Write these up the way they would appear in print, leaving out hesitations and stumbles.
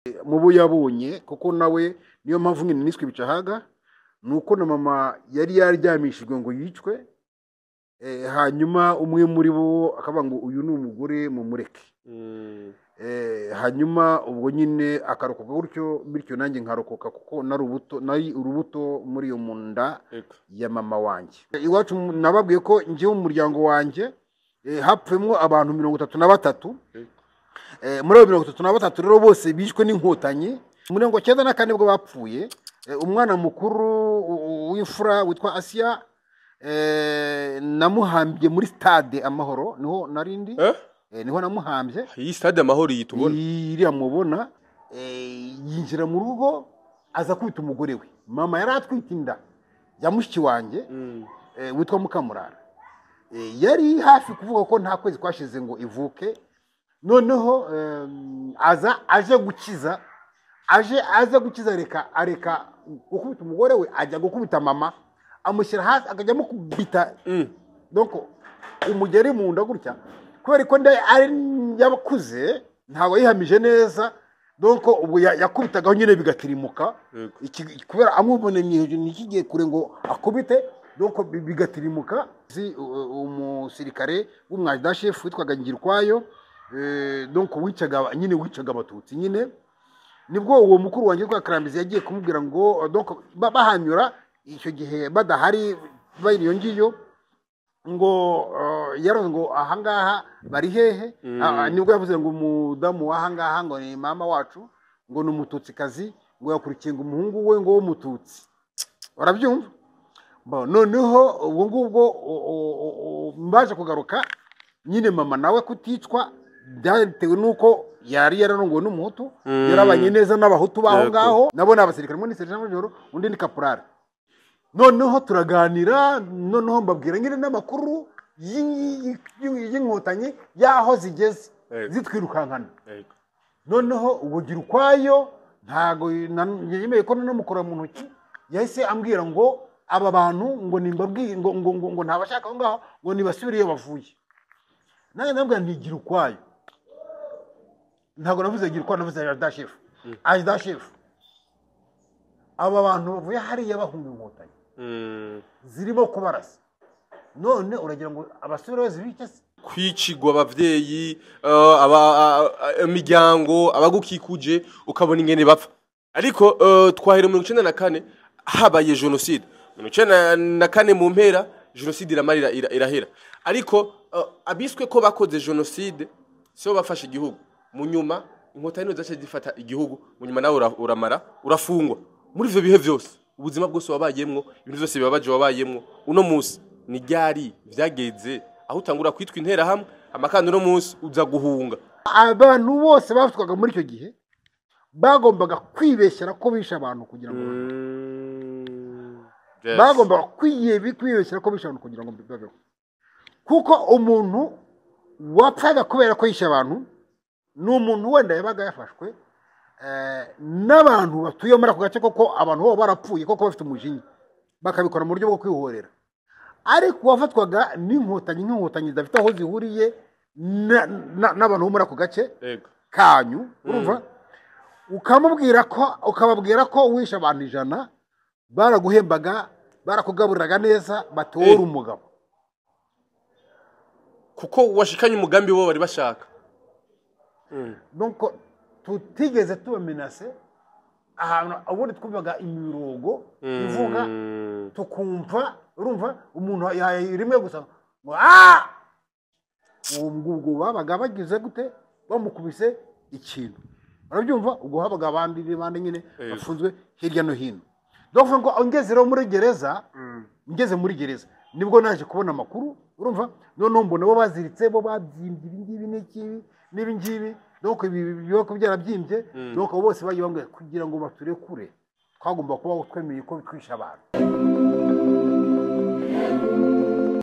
Mu bo yabonye, kuko nawe niyo mpamvu nyine niswe Bicahaga, ni uko na mama yari yaryamishijwe ngo yicwe, hanyuma umwe muri bo akavuga ngo uyu ni umugore mumureke. Hanyuma ubwo nyine akarokoka gutyo, bityo nanjye nkarokoka kuko nari urubuto muri iyo munda ya mama wanjye. Iwacu nababwiye ko njyewe mu muryango wanjye hapfuyemo abantu 33. Muri abo 33 rero bose bishwe n'inkotanyi. Muri 94 bwo bapfuye. Umwana mukuru w'imfura witwa Asiya, namuhambye muri stade Amahoro, niho narindi. Niho namuhambye. Iyi stade Amahoro iyi tubona, iriya mubona. Yinjira mu rugo aza kwita umugore we. Mama yari atwite inda ya mushiki wanjye witwa Mukamurara. Yari hafi kuvuga ko nta kwezi kwashize ngo ivuke. Noneho aza aje gukiza, aje aza gukiza, areka gukubita umugore we, ajya gukubita mama, amushyira hasi akajya amukubita donc umugeri mu nda gutya, kubera ko nda ari yabakuze ntabwo yihamije neza, donc ubwo yakubitagaho nyine bigatirimuka, kubera amuboneye ntikigiye kure ngo akubite, donc bigatirimuka. Umusirikare w'umwajida chef witwaga Ngirukwayo, donc wicaga nyine, wicaga abatutsi nyine, nibwo uwo mukuru wanjye witwa Karambizi yagiye kumubwira ngo donc bahanyura icyo gihe badahari bari iyo ngiyo, ngo yaravuze ngo ahangaha bari hehe? Nibwo yavuze ngo umudamu w'ahangaha ngo ni mama wacu, ngo ni umututsikazi, ngo yakurikiye ngo umuhungu we ngo w'umututsi. Urabyumva? Noneho ubwo ngubwo mbaje kugaruka nyine, mama nawe kuticwa byatewe nuko yari yararongowe n'umuhutu, yarabanye neza n'abahutu baho ngaho, nabo ni abasirikare, umwe ni sergent major, undi ni caporal. Noneho turaganira, noneho mbabwira nyine n'amakuru y'inkotanyi y'aho zigeze zitwirukankana. Noneho ubugira ukwayo ntago yemeye ko namukora mu ntoki, yahise ambwira ngo aba bantu ngo nimbabwiye ngo ngo ngo ngo ntabashaka aho ngaho, ngo nibasubire iyo bavuye. Nanjye ndabwira ntigira ukwayo, ntabwo navuze gira ukwayo, navuze adjudant chef. Adjudant chef, aba bantu bavuye hariya bahunga inkotanyi zirimo kubarasa, none uragira ngo abasubire zibice se? Kwicigwa abavyeyi, imiryango, abagukikuje, ukabona ingene bapfa. Ariko twahera 94 habaye jenoside, 94 mu mpera jenoside iramarira irahera, ariko abiswe ko bakoze jenoside sibo bafashe igihugu. Mu nyuma inkotanyi zace zifata igihugu, mu nyuma nawe uramara urafungwa. Muri ivyo bihe vyose, ubuzima bwose wabayemwo, ibintu vyose bibabaje wabayemwo, uno munsi ni ryari vyageze aho utangura kwitwa interahamwe, amakanda uno munsi uza guhunga? Abantu bose bafatwaga muri icyo gihe bagombaga kwibeshyera ko bishe abantu kugira ngo bagombaga kwibeshyera ko bishe abantu kugira ngo babeho, kuko umuntu wapfaga kubera ko yishe abantu ni umuntu wenda yabaga yafashwe n'abantu batuye muri ako gace, koko abantu bo barapfuye koko bafite umujinya bakabikora mu buryo bwo kwihorera. Ariko uwafatwaga n'inkotanyi, nk'inkotanyi zidafite aho zihuriye n'abantu bo muri ako gace kanyu, urumva, ukamubwira ko, ukababwira ko wishe abantu 100, baraguhembaga, barakugaburiraga neza, batora umugabo. Kuko washikanye umugambi bo bari bashaka. Donc tutigeze tubamenase ahantu, ubundi twumvaga imirongo ivuga, tukumva, urumva, umuntu yahaye rimwe gusa ngo ah, uwo ngubwo babaga bagize gute, bamukubise ikintu, urabyumva? Ubwo habaga abandi bandi nyine bafunzwe hirya no hino. Donc ngo ngeze rero muri gereza, ngeze muri gereza nibwo naje kubona amakuru, urumva, noneho mbona bo baziritse, bo babyimbye ibi ngibi n'iki n'ibi ngibi, donc ibi biboko byarabyimbye. Donc abo bose bagiye bambwira kugira ngo baturekure twagomba kuba twemeye ko twishe abantu.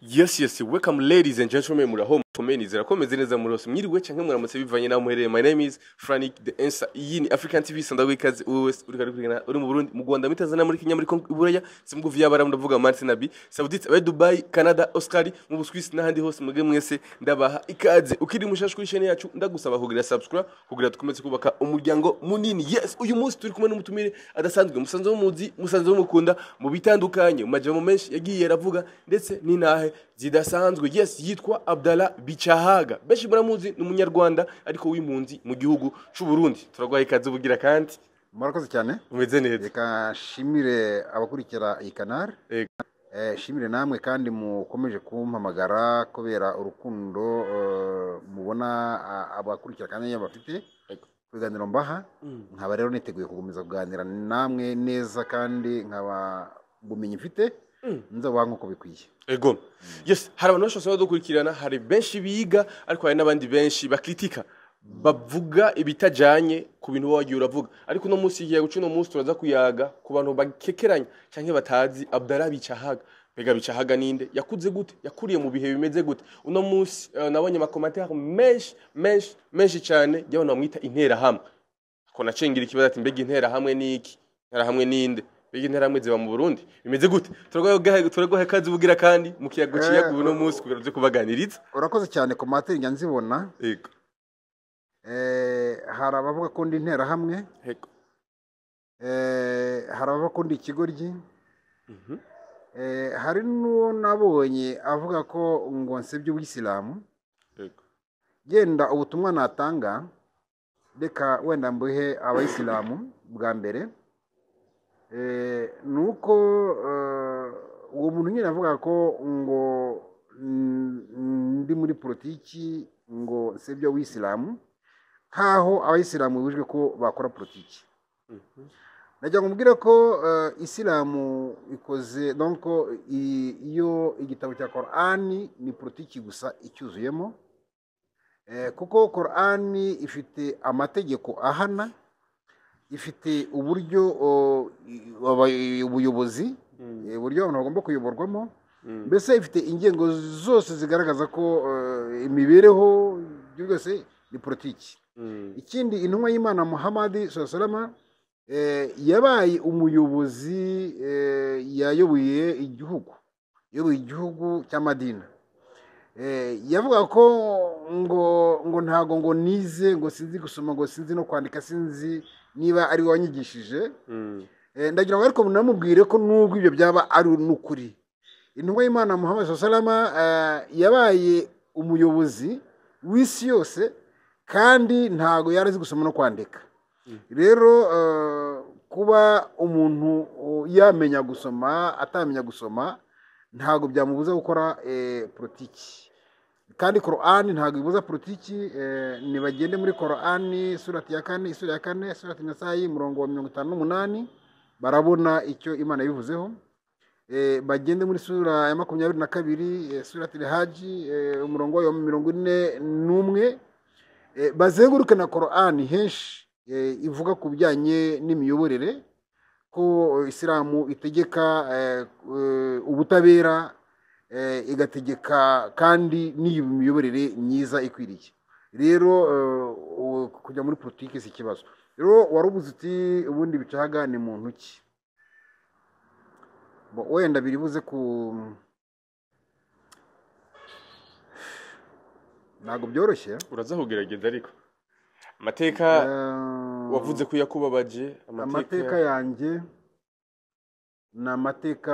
Yes, welcome ladies and gentlemen, muraho. Komeye, nizera ko meze neza muri hose, mwiriwe canke mwaramutse bivanye naho muherereye. My name is Frank the Answer. Iyi ni African TV. Sanda ikaze uwe wese uri kurikirana, uri mu Burundi, mu Rwanda, muri Tanzania, muri Kenya, muri Congo, Iburaya, simuguvi y'abaramu, ndavuga Martin Nabi Saudite, abe Dubai, Canada, Australia, mu Buswisi n'ahandi hose, mwebwe mwese ndabaha ikaze. Ukiri mushasha kuri chaîne yacu, ndagusaba kugira subscribe kugira dukomeze kubaka umuryango munini. Yes, uyu munsi turi kumwe n'umutumire adasanzwe, musanzwe muzi, musanzwe mukunda mu bitandukanye, mu majambo menshi yagiye aravuga ndetse n'intahe zidasanzwe. Yes, yitwa Abdallah Bicahaga. Benshi muramuzi, ni umunyarwanda ariko w'impunzi mu gihugu c'u Burundi. Turaguhaye ikaze ubugira kandi. Murakoze cyane. Umeze neza? Reka nshimire abakurikira iyi kanari. Yego. Shimire namwe kandi mukomeje kumpamagara kubera urukundo mubona abakurikira kandi bafite Yego. ibiganiro mbaha. Nkaba rero niteguye gukomeza kuganira namwe neza, kandi nkaba ubumenyi mfite nzabuha nk'uko bikwiye. Ego. Yes, hari abantu benshi bashobora dukurikirana, hari benshi biga, ariko hari n'abandi benshi bakritika, bavuga ibitajanye ku bintu wowe wagiye uravuga. Ariko uno munsi, igihe guca uno munsi, turaza kuyaga ku bantu bakekeranya canke batazi Abdallah Bicahaga. Mbega Bicahaga ninde? Yakuze gute? Yakuriye mu bihe bimeze gute? Uno munsi nabonye ama commentaires menshi menshi menshi cyane y'abantu bamwita interahamwe. Ko nacengira ikibazo ati: mbega interahamwe ni iki? Interahamwe ninde? Mbega interahamwe ziba mu Burundi? Bimeze gute? Turaguha ikaze ubugira kandi mu kiyago ciyaga uno munsi kugira tuze kubaganiriza. Urakoze cyane. Commentaires njya nzibona. Yego. Hari abavuga ko ndi interahamwe. Yego. Hari abavuga ko ndi ikigoryi. Hari n'uwo nabonye avuga ko ngo nsebye ubuyisilamu. Yego. Genda ubutumwa natanga, reka wenda mbuhe abayisilamu bwa mbere. Ni uko uwo muntu nyine avuga ko ngo ndi muri politiki, ngo nsebye ubuyisilamu, nk'aho abayisilamu bibujijwe ko bakora politiki. Nagira ngo mubwire ko isilamu ikoze, donc iyo igitabo cya Korani ni politiki gusa icyuzuyemo. Kuko Korani ifite amategeko ahana, ifite uburyo ubuyobozi, uburyo abantu bagomba kuyoborwamo. Mbese ifite ingengo zose zigaragaza ko imibereho, ibyo byose ni politiki. Ikindi, intumwa y'Imana Muhammad salama yabaye umuyobozi, yayoboye igihugu, yayoboye igihugu cy'Amadina. Yavuga ko ngo ntago ngo nize, ngo sinzi gusoma, ngo sinzi no kwandika, sinzi niba ari we wanyigishije. Ndagira ngo ariko munamubwire ko nubwo ibyo byaba ari n'ukuri, intumwa y'Imana Muhammad salama yabaye umuyobozi w'isi yose kandi ntago yari azi gusoma no kwandika. Rero kuba umuntu yamenya gusoma, atamenya gusoma, ntabwo byamubuza gukora politiki. Kandi Korani ntabwo ibuza politiki. Nibagende muri Korani surati ya kane, isura ya kane, surati Nasayi, umurongo wa 58, barabona icyo Imana yabivuzeho. Bagende muri sura ya 22, surati Haji, umurongo wa 41, bazenguruke na Korani henshi ivuga ku bijyanye n'imiyoborere, ko isilamu itegeka ubutabera, igategeka kandi n'iyi miyoborere myiza ikwiriye. Rero kujya muri politiki si ikibazo. Rero wari ubuze uti: ubundi Bicahaga ni muntu ki? Bo, wenda biri buze ku ntabwo byoroshye. Uraza kugerageza, ariko amateka wavuze ko yakubabaje. Amateka yanjye ni amateka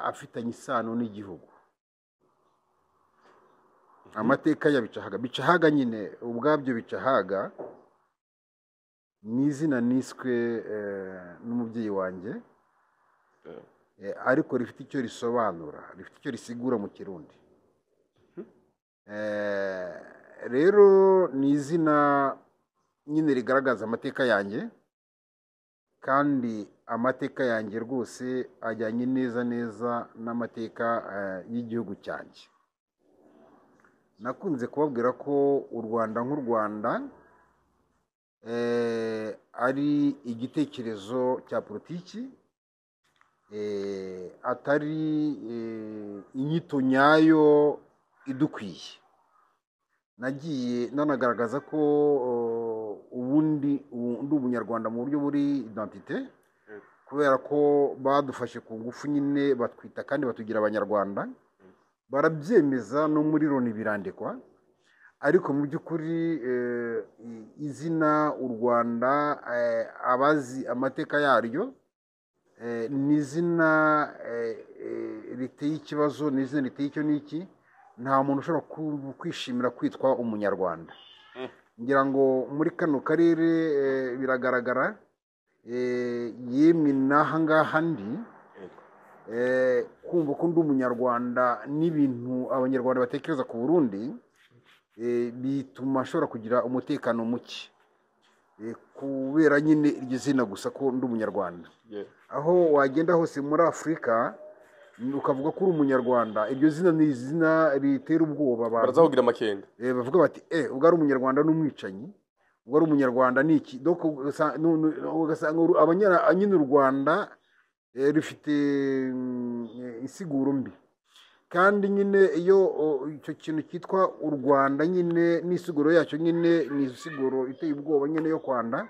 afitanye isano n'igihugu, amateka ya Bicahaga. Bicahaga nyine ubwabyo, Bicahaga ni izina niswe n'umubyeyi wanjye, ariko rifite icyo risobanura, rifite icyo risigura mu Kirundi. Rero ni izina nyine rigaragaza amateka yanjye, kandi amateka yanjye rwose ajyanye neza neza n'amateka y'igihugu cyanjye. Nakunze kubabwira ko u Rwanda nk'u Rwanda ari igitekerezo cya politiki, atari inyito nyayo idukwiye. Nagiye nanagaragaza ko ubundi ndi umunyarwanda mu buryo buri identité, kubera ko badufashe ku ngufu nyine, batwita kandi batugira abanyarwanda, barabyemeza no muri Loni birandikwa. Ariko mu by'ukuri izina u Rwanda, abazi amateka yaryo, ni izina riteye ikibazo, ni izina riteye icyo n'iki. Nta muntu ushobora kwishimira kwitwa umunyarwanda. Ngira ngo muri kano karere biragaragara, yemwe n'aha ngaha ndi, kumva ko ndi umunyarwanda n'ibintu abanyarwanda batekereza ku Burundi, bituma ashobora kugira umutekano muke, kubera nyine iryo zina gusa ko ndi umunyarwanda. Aho wagenda hose muri Afurika ukavuga ko uri umunyarwanda, iryo zina ni izina ritera ubwoba abantu. Baraza kugira amakenga. Bavuga bati ubwo ari umunyarwanda n'umwicanyi, ubwo ari umunyarwanda ni iki. Donc ugasanga nyine u Rwanda rufite insiguro mbi. Kandi nyine iyo icyo kintu cyitwa u Rwanda nyine n'isiguro yacyo nyine ni insiguro iteye ubwoba nyine yo kwanda.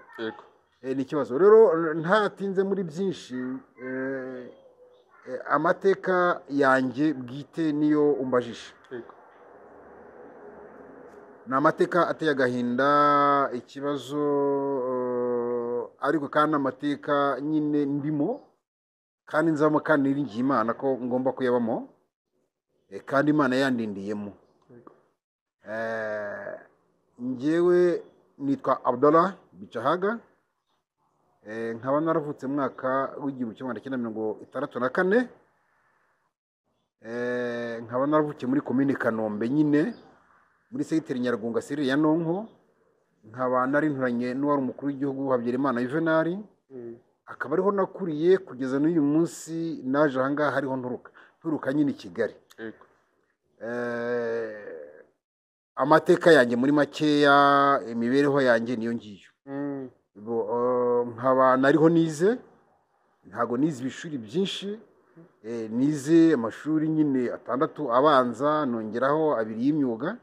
Ni ikibazo rero. Ntatinze muri byinshi, amateka yanjye bwite niyo umbajije, ni amateka ateye agahinda, ikibazo, ariko kandi amateka nyine ndimo kandi nzamo, kandi niringiye Imana ko ngomba kuyabamo, kandi Imana yandindiyemo. Njyewe nitwa Abdallah Bicahaga, nkaba naravutse mu mwaka w'1964, nkaba naravukiye muri komini Kanombe nyine, muri segiteri Nyarugunga, serire ya Nonko, nkaba nari nturanye n'uwari umukuru w'igihugu Habyarimana Juvenal, akaba ariho nakuriye kugeza n'uyu munsi. Naje aha ngaha ariho nturuka nyine i Kigali. Amateka yanjye muri makeya, imibereho yanjye niyo ngiyo. Nkaba nariho nize, ntago nize ibishuri byinshi, nize amashuri nyine 6 abanza, nongeraho 2 y'imyuga,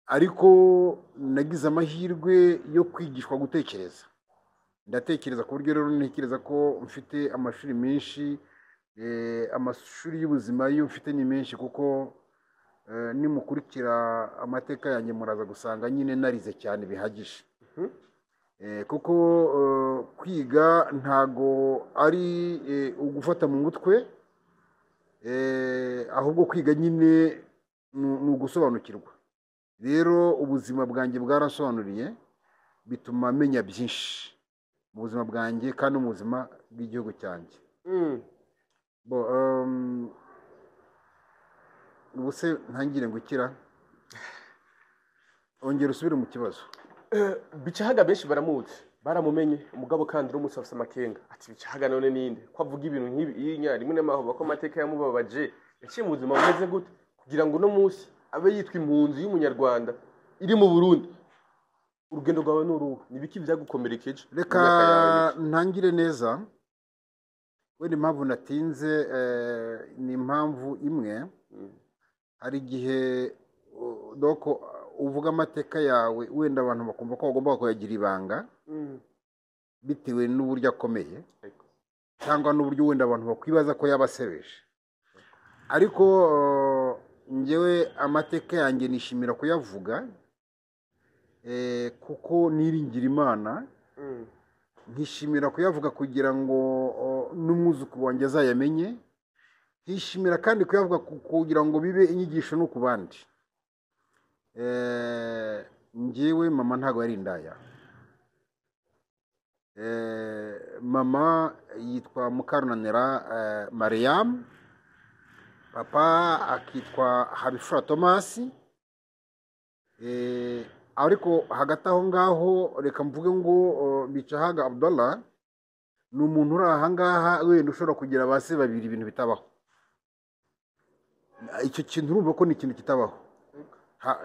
ariko nagize amahirwe yo kwigishwa gutekereza, ndatekereza ku buryo rero ntekereza ko mfite amashuri menshi, amashuri y'ubuzima yo mfite ni menshi, kuko nimukurikira amateka yanjye muraza gusanga nyine narize cyane bihagije. Kuko kwiga ntago ari ugufata mu mutwe, ahubwo kwiga nyine ni ugusobanukirwa. Rero ubuzima bwanjye bwarasobanuriye, bituma menya byinshi mu buzima bwanjye kandi no mu buzima bw'igihugu cyanjye. Ubu se ntangire ngukira, ongera usubire mu kibazo. Bicahaga benshi baramuzi, baramumenye, umugabo kandi uno munsi afise amakenga ati Bicahaga none ninde ko avuga ibintu nk'ibi inya rimwe n'amaho ko amateka yamubabaje, yaciye mu buzima bumeze gute kugira ngo uno munsi abe yitwa impunzi y'umunyarwanda iri mu Burundi? Urugendo rwawe ni uruhe? Ni ibiki vyagukomerekeje mu Reka myaka yawe mike? ntangire neza. Wenda impamvu natinze ni impamvu imwe. Hari igihe donc uvuga amateka yawe, wenda abantu bakumva ko bagomba kuyagira ibanga bitewe n'uburyo akomeye, cyangwa n'uburyo wenda abantu bakwibaza ko yabasebeje. Ariko njyewe amateka yanjye nishimira kuyavuga, kuko niringira Imana, nkishimira kuyavuga kugira ngo n'umwuzukuru wanjye azayamenye, nkishimira kandi kuyavuga kugira ngo bibe inyigisho no ku bandi. Njyewe mama ntabwo yari indaya. Mama yitwa Mukarunanira Mariam, papa akitwa Habifura Tomasi. Ariko hagati aho ngaho reka mvuge ngo Bicahaga Abdallah ni umuntu uri aha ngaha wenda ushobora kugira ba se babiri, ibintu bitabaho. Icyo kintu urumva ko ni ikintu kitabaho.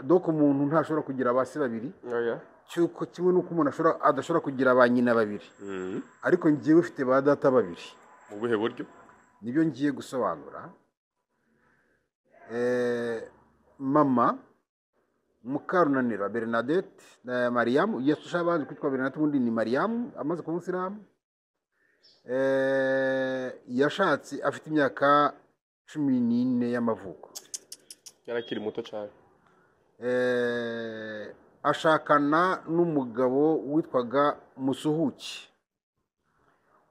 Donc umuntu ntashobora kugira ba se babiri, Oya. cyuko kimwe n'uko umuntu adashobora kugira ba nyina babiri. Ariko njyewe ufite ba data babiri. Mu buhe buryo? Nibyo ngiye gusobanura. Mama Mukarunanira Bernadette na Mariamu, Yesu abanje kwitwa Bernadette, ubundi ni Mariamu amaze kuba umusilamu. Yashatse afite imyaka 14 y'amavuko. Yarakiri muto cyane. Ashakana n'umugabo witwaga Musuhuki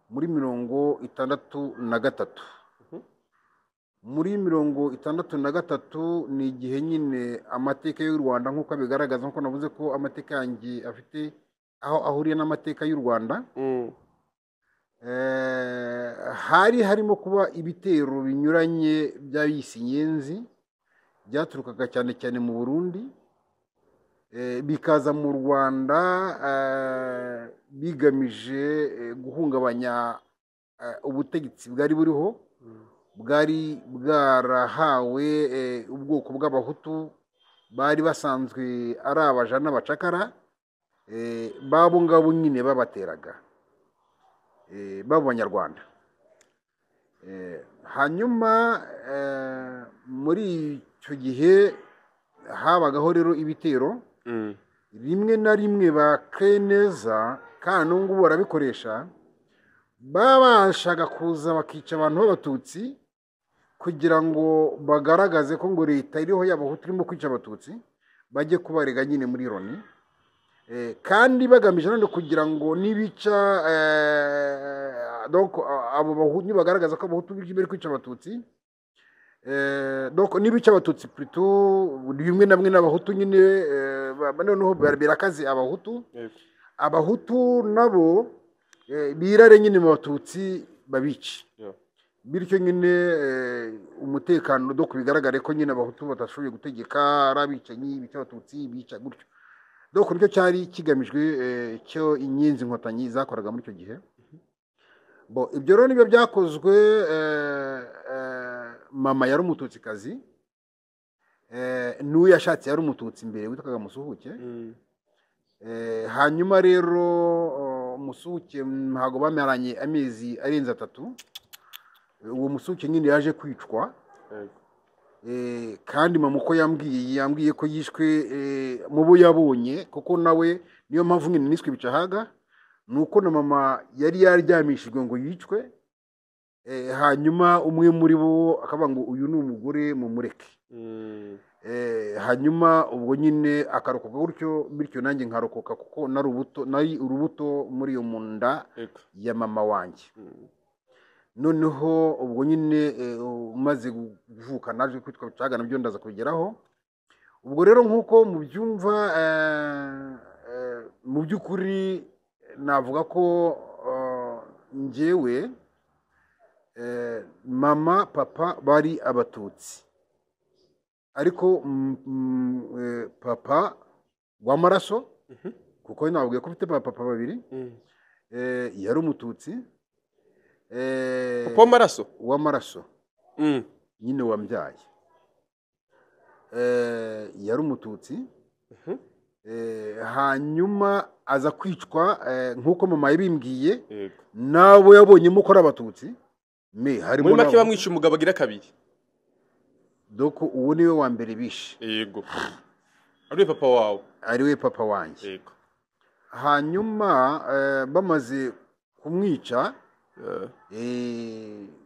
muri 63. Muri 63 ni igihe nyine amateka y'u Rwanda nk'uko abigaragaza, nk'uko navuze ko amateka yanjye afite aho ahuriye n'amateka y'u Rwanda. Hari harimo kuba ibitero binyuranye by'abisi inyenzi byaturukaga cyane cyane mu Burundi, bikaza mu Rwanda bigamije guhungabanya ubutegetsi bwari buriho, bwari bwarahawe ubwoko bw'abahutu bari basanzwe ari abaja n'abacakara, babo ngabo nyine babateraga, babo banyarwanda. Hanyuma muri icyo gihe habagaho rero ibitero rimwe na rimwe bakeneza, kandi n'ubu barabikoresha, babashaga kuza bakica abantu b'abatutsi kugira ngo bagaragaze ko ngo leta iriho y'abahutu irimo kwica abatutsi, bajye kubarega nyine muri Loni, kandi bagamije none kugira ngo nibica donc abo bahutu, nibagaragaza ko abahutu bari kwica abatutsi, donc nibica abatutsi plutôt bimwe na bimwe n'abahutu nyine, noneho birakaze abahutu, abahutu nabo birare nyine mu batutsi babice, bityo nyine umutekano do kubigaragare ko nyine abahutu batashoboye gutegeka, ari abicanyi bica abatutsi bica gutyo. Donc nicyo cyari kigamijwe cyo inyenzi inkotanyi zakoraga muri icyo gihe. Bo ibyo rero nibyo byakozwe. Mama yari umututsikazi, n'uwo yashatse yari umututsi mbere witwaga Musuhuke. Hanyuma rero Musuhuke ntabwo bamaranye amezi arenze 3, uwo Musuhuke nyine yaje kwicwa. Kandi mama uko yambwiye ko yishwe mu bo yabonye, kuko nawe niyo mpamvu nyine niswe Bicahaga, nuko na mama yari yaryamishijwe ngo yicwe, hanyuma umwe muri bo akavuga ngo uyu ni umugore mumureke. Hanyuma ubwo nyine akarokoka gutyo, bityo nanjye nkarokoka kuko nari urubuto muri iyo munda ya mama wanjye. Noneho ubwo nyine umaze kuvuka naje kwitwa Bicahaga, nabyo ndaza kubigeraho. Ubwo rero nk'uko mubyumva, mu by'ukuri navuga ko njyewe mama papa bari abatutsi, ariko papa w'amaraso, kuko nababwiye ko mfite papa babiri, yari umututsi. Papa w'amaraso? W'amaraso nyine wambyaye, yari umututsi. Hanyuma aza kwicwa nk'uko mama yabimbwiye, nabo yabonyemo ko ari abatutsi. Muri make bamwica umugabo agira kabiri. Doko uwo niwe wa mbere bishe. Yego. Ari papa wawe? Ari we papa wanjye. Yego. Hanyuma bamaze kumwica,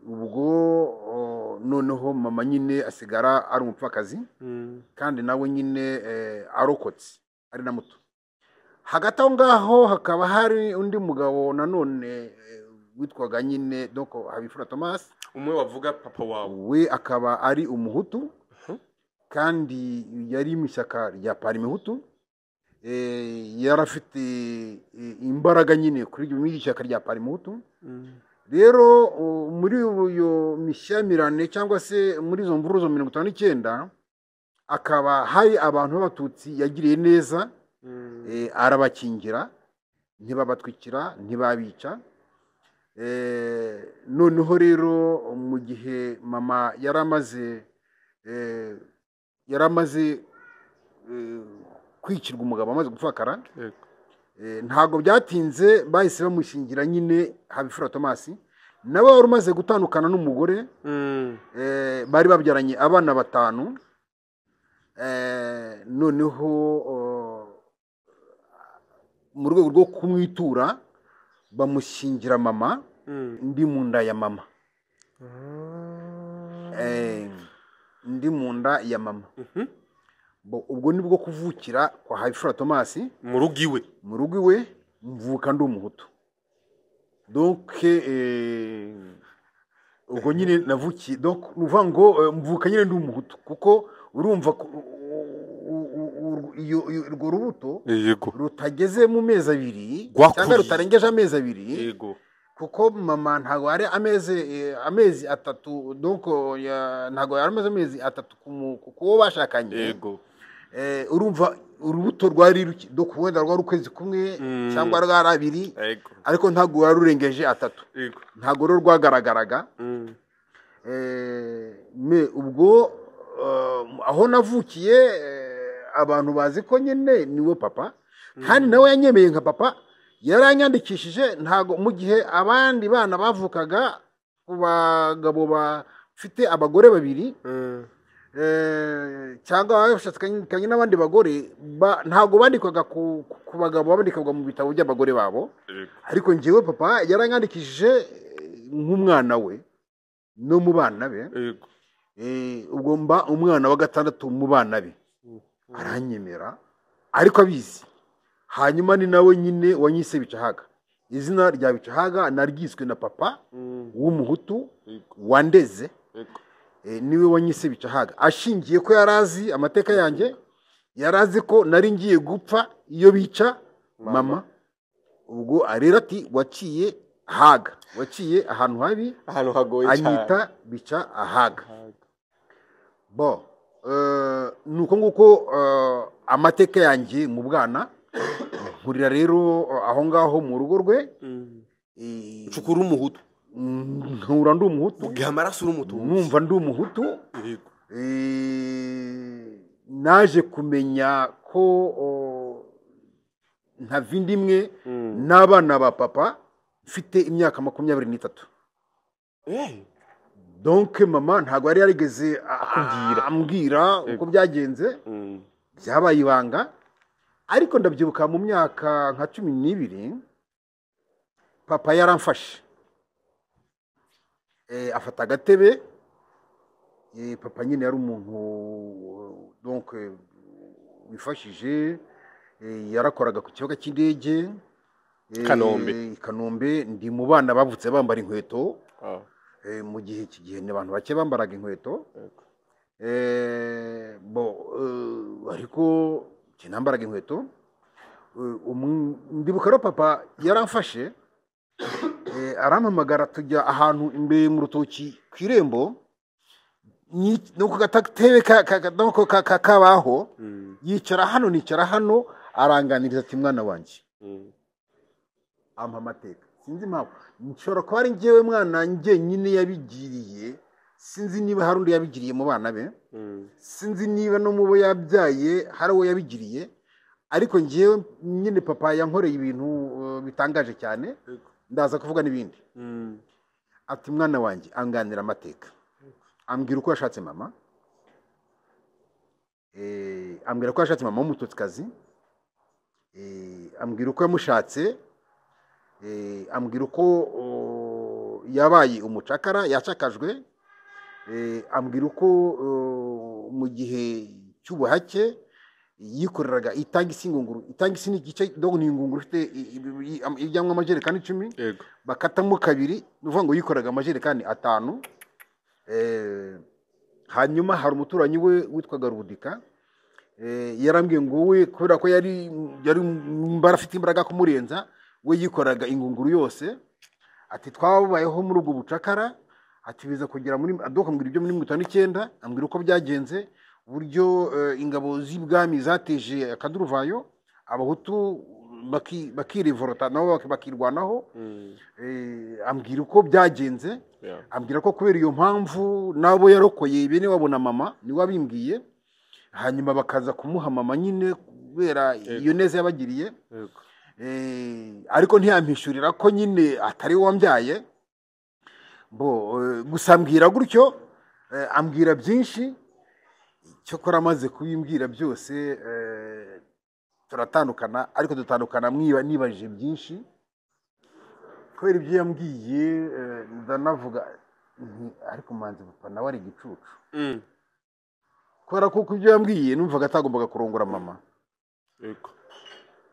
ubwo noneho mama nyine asigara ari umupfakazi, kandi nawe nyine arokotse ari na muto. Hagati aho ngaho hakaba hari undi mugabo nanone witwaga nyine donc Habifura Thomas, umwe wavuga papa wawe, we akaba ari umuhutu, kandi yari mu ishyaka rya Parmehutu. Yari afite imbaraga nyine kuri iryo shyaka rya Parmehutu. Rero muri iyo mishyamirane cyangwa se muri izo mvururu zo 59, akaba hari abantu b'abatutsi yagiriye neza, arabakingira, ntibabatwikira, ntibabica. Noneho rero mu gihe mama yaramaze kwicirwa umugabo amaze gupfakara, ntabwo byatinze bahise bamushingira nyine Habifura Thomas, Nawe wari umaze gutandukana n'umugore, bari babyaranye abana 5. Noneho mu rwego rwo kumwitura bamushyingira mama, ndi mu nda ya mama. Ndi mu nda ya mama. Ubwo nibwo kuvukira kwa Habimfura Thomas mu rugo iwe. Mu rugo iwe mvuka ndi umuhutu. Donc ubwo nyine navukiye, donc nuvuga ngo mvuka nyine ndi umuhutu, kuko urumva iyo urwo rubuto rutageze mu mezi 2 cyangwa rutarengeje amezi 2. Yego. Kuko mama ntago ari amezi 3, donc ntago yari amaze amezi 3 kuko bashakanye. Yego. Urumva urubuto rwari donc wenda rwari ukwezi kumwe cyangwa rwari 2, ariko ntago rwari rurengeje 3. Yego. Ntago rwo rwagaragaraga. Me ubwo aho navukiye abantu bazi ko nyine niwe papa, kandi nawe yanyemeye nka papa, yaranyandikishije. Ntago mu gihe abandi bana bavukaga ku bagabo bafite abagore 2 cyangwa bashakanye n'abandi bagore, ntago bandikwaga ku bagabo, bandikwaga mu bitabo by'abagore babo. Ariko njyewe papa yaranyandikishije nk'umwana we no mu bana be. Ubwo mba umwana wa 6 mu bana be, aranyemera ariko abizi. Hanyuma ni nawe nyine wanyise Bicahaga. Izina rya Bicahaga naryiswe na papa w'umuhutu wandeze, niwe wanyise Bicahaga, ashingiye ko yarazi amateka yanjye, yarazi ko nari ngiye gupfa iyo bica mama. Ubwo arera ati waciye haga, waciye ahantu habi, ahantu hagoye cyane, anyita Bicahaga. Bo nuko nguko amateka yanjye mu bwana. Nkurira rero aho ngaho mu rugo rwe. Cukura umuhutu, nkura ndi umuhutu, ugiha amaraso uri umuhutu, numva ndi umuhutu. Naje kumenya ko ntava indi imwe n'abana ba papa mfite imyaka 23. Donc mama ntago yari yarigeze ambwira uko byagenze, byabaye ibanga. Ariko ndabyibuka mu myaka nka 12 papa yaramfashe, afata agatebe. Papa nyine yari umuntu donc wifashije, yarakoraga ku kibuga cy'indege Kanombe. Ndi mu bana bavutse bambara inkweto. Mu gihe iki gihe ni abantu bake bambaraga inkweto. Bo ariko nambaraga inkweto. Ndibuka rero papa yaramfashe, arampamagara tujya ahantu imbere mu rutoki ku irembo, no ku gatebe kabaho, yicara hano nicara hano, aranganiriza ati mwana wanjye, ampa amateka. Sinzi impamvu, nshobora kuba ari njyewe mwana njyenyine yabigiriye, sinzi niba hari undi yabigiriye mu bana be, sinzi niba no mu bo yabyaye hari uwo yabigiriye, ariko njyewe nyine papa yankoreye ibintu bitangaje cyane, ndaza kuvuga n'ibindi. Ati mwana wanjye, anganira amateka, ambwira uko yashatse mama, ambwira ko yashatse mama w'umututsikazi, ambwira uko yamushatse, ambwira uko yabaye umucakara yacakajwe, ambwira uko mu gihe cy'ubuhake yikoreraga itangisi ingunguru. Itangisi ni igice, donc ni ingunguru ifite ijyamwo amajerekani 10, bakatamo 2, ni ukuvuga ngo yikoraga amajerekani 5. Hanyuma hari umuturanyi we witwaga Rudika, yarambwiye ngo we kubera ko yari afite imbaraga kumurenza, we yikoraga ingunguru yose. Ati twabayeho muri ubwo bucakara, ati biza kugera muri adoka, mbwira ibyo muri 59, ambwira uko byagenze, uburyo ingabo z'ibwami zateje akaduruvayo, abahutu bakirivorota nabo bakirwanaho. Ambwira uko byagenze, ambwira ko kubera iyo mpamvu nabo yarokoye bene wabona mama, niwe wabimbwiye. Hanyuma bakaza kumuha mama nyine kubera iyo neza yabagiriye. Ariko ntiyampishurira ko nyine atari we wambyaye. Bo gusa ambwira gutyo, ambwira byinshi. Cyokora amaze kubimbwira byose, turatandukana, ariko dutandukana nibajije byinshi kubera ibyo yambwiye. Ndanavuga nti ariko Manzi papa nawe ari igicucu, kubera ko ibyo yambwiye numvaga atagombaga kurongora mama.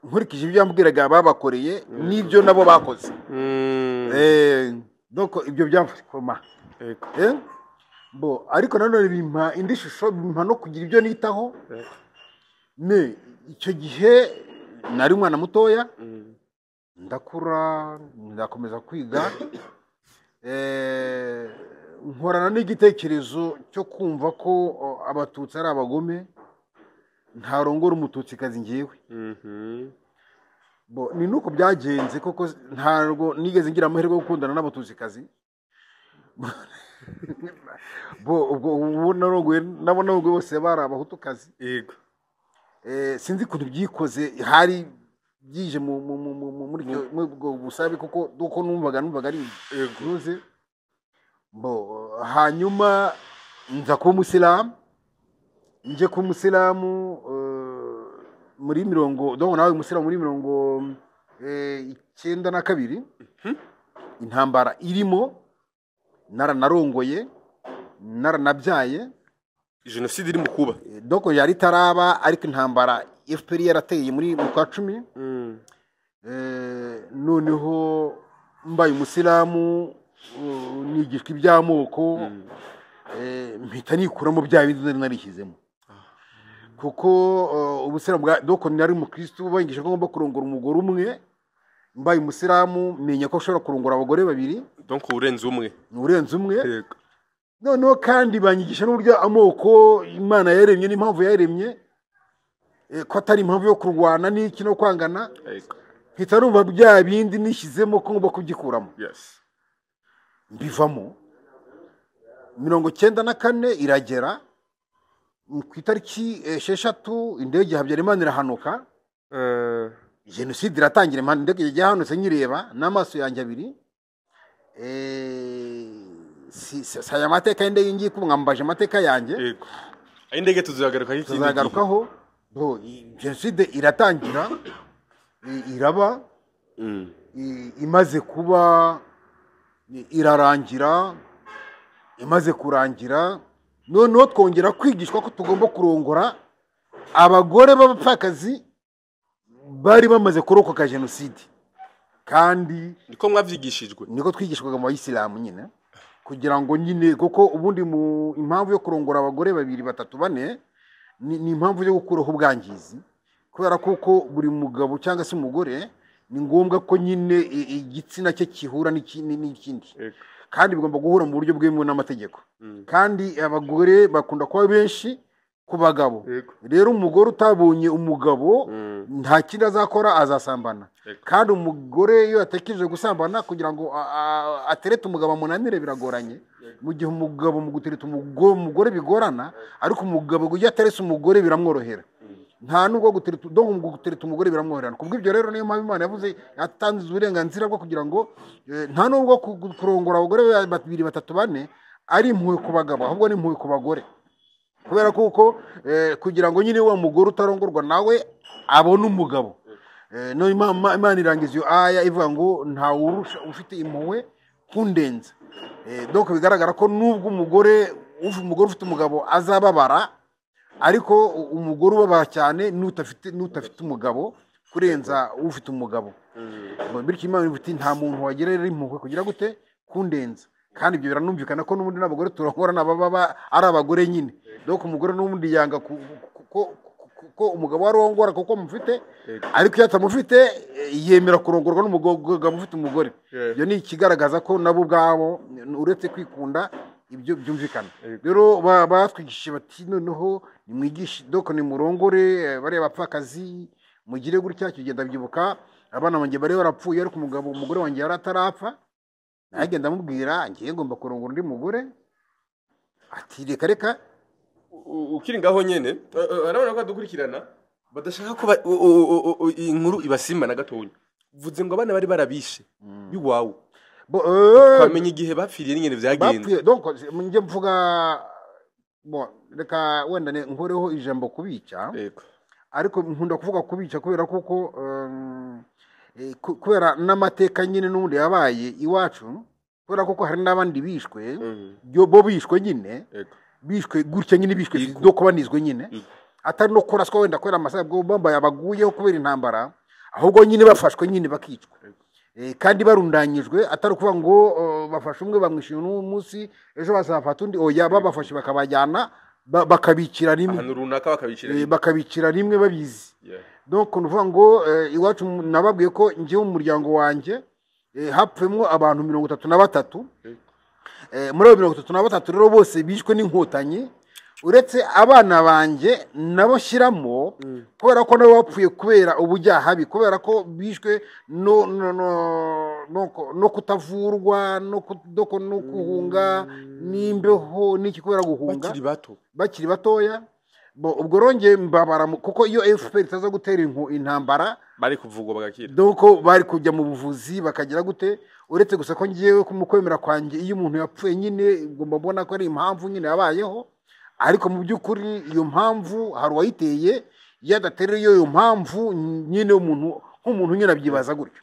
Nkurikije ibyo yambwiraga babakoreye n'ibyo nabo bakoze. Donc ibyo byamfashe. Bo ariko nanone bimpa indi shusho, bimpa no kugira ibyo nitaho. Me icyo gihe nari umwana mutoya. Ndakura, ndakomeza kwiga, nkorana n'igitekerezo cyo kumva ko Abatutsi ari abagome, ntarongora Umututsikazi ngewe. Bo ni nuko byagenze koko, ntabwo nigeze ngira amahirwe yo gukundana n'Abatutsikazi. Bo ubwo ubu narongoye nabo narongoye bose bari Abahutukazi. Sinzi ukuntu byikoze, hari byije muri ubwo busabe, kuko uko numvaga ari nuze. Bo hanyuma nza kuba umusilamu, nje kuba umusilamu muri mirongo, donc nawe umusilamu muri 92, intambara irimo, naranarongoye, naranabyaye. Jenoside iri mu kuba. Donc yari itaraba, ariko intambara FPR yarateye muri mu kwa 10. Noneho mbaye umusilamu, nigishwa iby'amoko, mpita nikuramo bya bindi nari narishyizemo, kuko ubusilamu bwa donc nari umukristo banyigisha ko ngomba kurongora umugore umwe. Mbaye umusilamu menya ko nshobora kurongora abagore babiri. Donc urenze umwe. Ni urenze umwe. Noneho kandi banyigisha n'uburyo amoko Imana yaremye n'impamvu yaremye, ko atari impamvu yo kurwana n'iki no kwangana. Mpita numva bya bindi nishyizemo ko ngomba kubyikuramo. Mbivamo. 94 iragera, ku itariki 6 indege ya Habyarimana irahanuka, jenoside iratangira. Indege yahanutse nyireba n'amaso yanjye abiri. Si aya mateka y'indege ngiye mwambaje amateka yanjye. Yego, aho indege tuzagarukaho ikindi gihe. Tuzagarukaho. Bo jenoside iratangira, iraba, imaze kuba irarangira. Imaze kurangira noneho twongera kwigishwa ko tugomba kurongora abagore b'abapfakazi bari bamaze kurokoka jenoside kandi. Niko mwavyigishijwe? Niko twigishwaga mu bayisilamu nyine, kugira ngo nyine kuko ubundi mu impamvu yo kurongora abagore babiri, batatu, bane ni impamvu yo gukuraho ubwangizi, kubera kuko buri mugabo cyangwa se umugore ni ngombwa ko nyine igitsina cye gihura n'ikindi, kandi bigomba guhura mu buryo bwemewe n'amategeko. Kandi abagore bakunda kuba benshi ku bagabo. Rero umugore utabonye umugabo nta kindi azakora, azasambana. Kandi umugore iyo yatekereje gusambana, kugira ngo aterete umugabo amunanire biragoranye, mu gihe umugabo mu gutereta umugore bigorana, ariko umugabo iyo ateretse umugore biramworohera. Nta nubwo gutereta, donc mu gutereta umugore biramworohera. Kubw'ibyo rero niyo mpamvu Imana yavuze, yatanze uburenganzira bwo kugira ngo nta nubwo kurongora abagore babiri, batatu, bane ari impuhwe ku bagabo, ahubwo ni impuhwe ku bagore, kubera kuko kugira ngo nyine wa mugore utarongorwa nawe abone umugabo. No Imana irangiza iyo aya ivuga ngo ntawe urusha ufite impuhwe kundenza. Donc bigaragara ko nubwo umugore ufite umugabo azababara, ariko umugore ubabara cyane n'utafite umugabo kurenza ufite umugabo. Bityo Imana ivuga iti nta muntu wagira rero impuhwe kugira gute kundenza. Kandi ibyo biranumvikana ko n'ubundi n'abagore turongora nabo baba ari abagore nyine. Donc umugore n'ubundi yanga ko umugabo arongora kuko mufite, ariko iyo atamufite yemera kurongorwa n'umugabo ufite umugore. Ibyo ni ikigaragaza ko nabo ubwabo uretse kwikunda, ibyo byumvikana. Rero batwigishije bati noneho nimwigishe, donc nimurongore bariya bapfakazi, mugire gutya. Kigenda byibuka abana banjye bari barapfuye, ariko umugore wanjye yari atarapfa. Nanjye ndamubwira ngiye ngomba kurongora undi mugore, ati reka reka. Ukiri ngaho nyene, arabona ko adukurikirana badashaka ko iyi nkuru ibasimba na gatonya. Vuze ngo abana bari barabishe biwawe. Twamenye igihe bapfiriye n'ingene vyagenze. Bapfuye, donc njye mvuga, bon, reka wenda nkureho ijambo kubica. Ariko nkunda kuvuga kubica kubera kuko kubera n'amateka nyine n'ubundi yabaye iwacu, kubera kuko hari n'abandi bishwe, bo bishwe nyine, bishwe gutya nyine, bishwe no kubanizwe nyine, atari no kuraswa wenda kubera amasaha bwo bambaye abaguyeho kubera intambara, ahubwo nyine bafashwe nyine bakicwa. Kandi barundanyijwe, atari ukuvuga ngo bafashe umwe bamwishyuye uno munsi, ejo bazafata undi. Oya, babafashe bakabajyana, bakabicira rimwe. Ahantu runaka bakabicira rimwe. Bakabicira rimwe babizi. Donc ni ukuvuga ngo iwacu nababwiye ko njyewe mu muryango wanjye hapfuyemo abantu 33. Muri abo 33 rero bose bishwe n'Inkotanyi, uretse abana banjye nabo shyiramo, kubera ko nabo bapfuye kubera ubujyahabi, kubera ko bishwe no kutavurwa, no guhunga n'imbeho n'iki, kubera guhunga. Bakiri bato. Bakiri batoya. Ubwo rongeye mbabara kuko iyo FPR itaza gutera intambara, bari kuvugwa bagakira. Donc bari kujya mu buvuzi bakagira gute, uretse gusa ko ngiyewe mu kwemera kwanjye iyo umuntu yapfuye nyine ngomba mbona ko ari impamvu nyine yabayeho, ariko mu by'ukuri iyo mpamvu hari uwayiteye. Iyo adaterera iyo mpamvu nyine, umuntu nk'umuntu nyine abyibaza gutyo.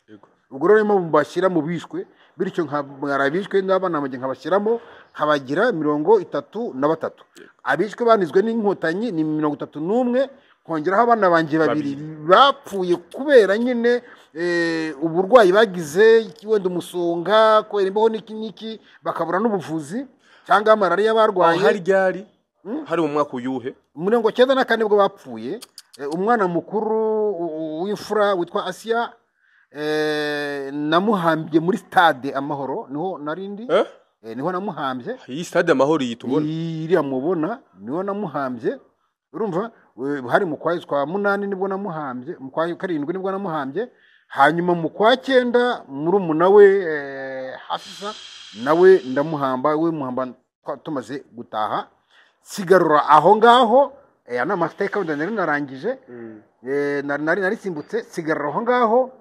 Ubwo rero niyo mpamvu mbashyira mu bishwe bityo, nkabara abishwe n'abana banjye nkabashyiramo, nkabagira 33. Abishwe banizwe n'Inkotanyi ni 31, nkongeraho abana banjye babiri bapfuye kubera nyine uburwayi bagize, wenda umusonga, kubera imbeho n'iki n'iki, bakabura n'ubuvuzi, cyangwa malariya barwaye. Aho hari ryari? Hari mu mwaka uyuhe? 94 bwo bapfuye. Umwana mukuru w'imfura witwa Asiya, namuhambye muri Stade Amahoro, niho narindi. Niho namuhambye. Iyi Stade Amahoro iyi tubona? Iriya mubona, niho namuhambye. Urumva, hari mu kwezi kwa munani nibwo namuhambye, mu kwa karindwi nibwo namuhambye. Hanyuma mu kwa cyenda murumuna we Hafisa nawe ndamuhamba, we muhamba tumaze gutaha. Sigarura aho ngaho, aya ni amateka wenda nari narangije, nari narisimbutse, sigarura aho ngaho,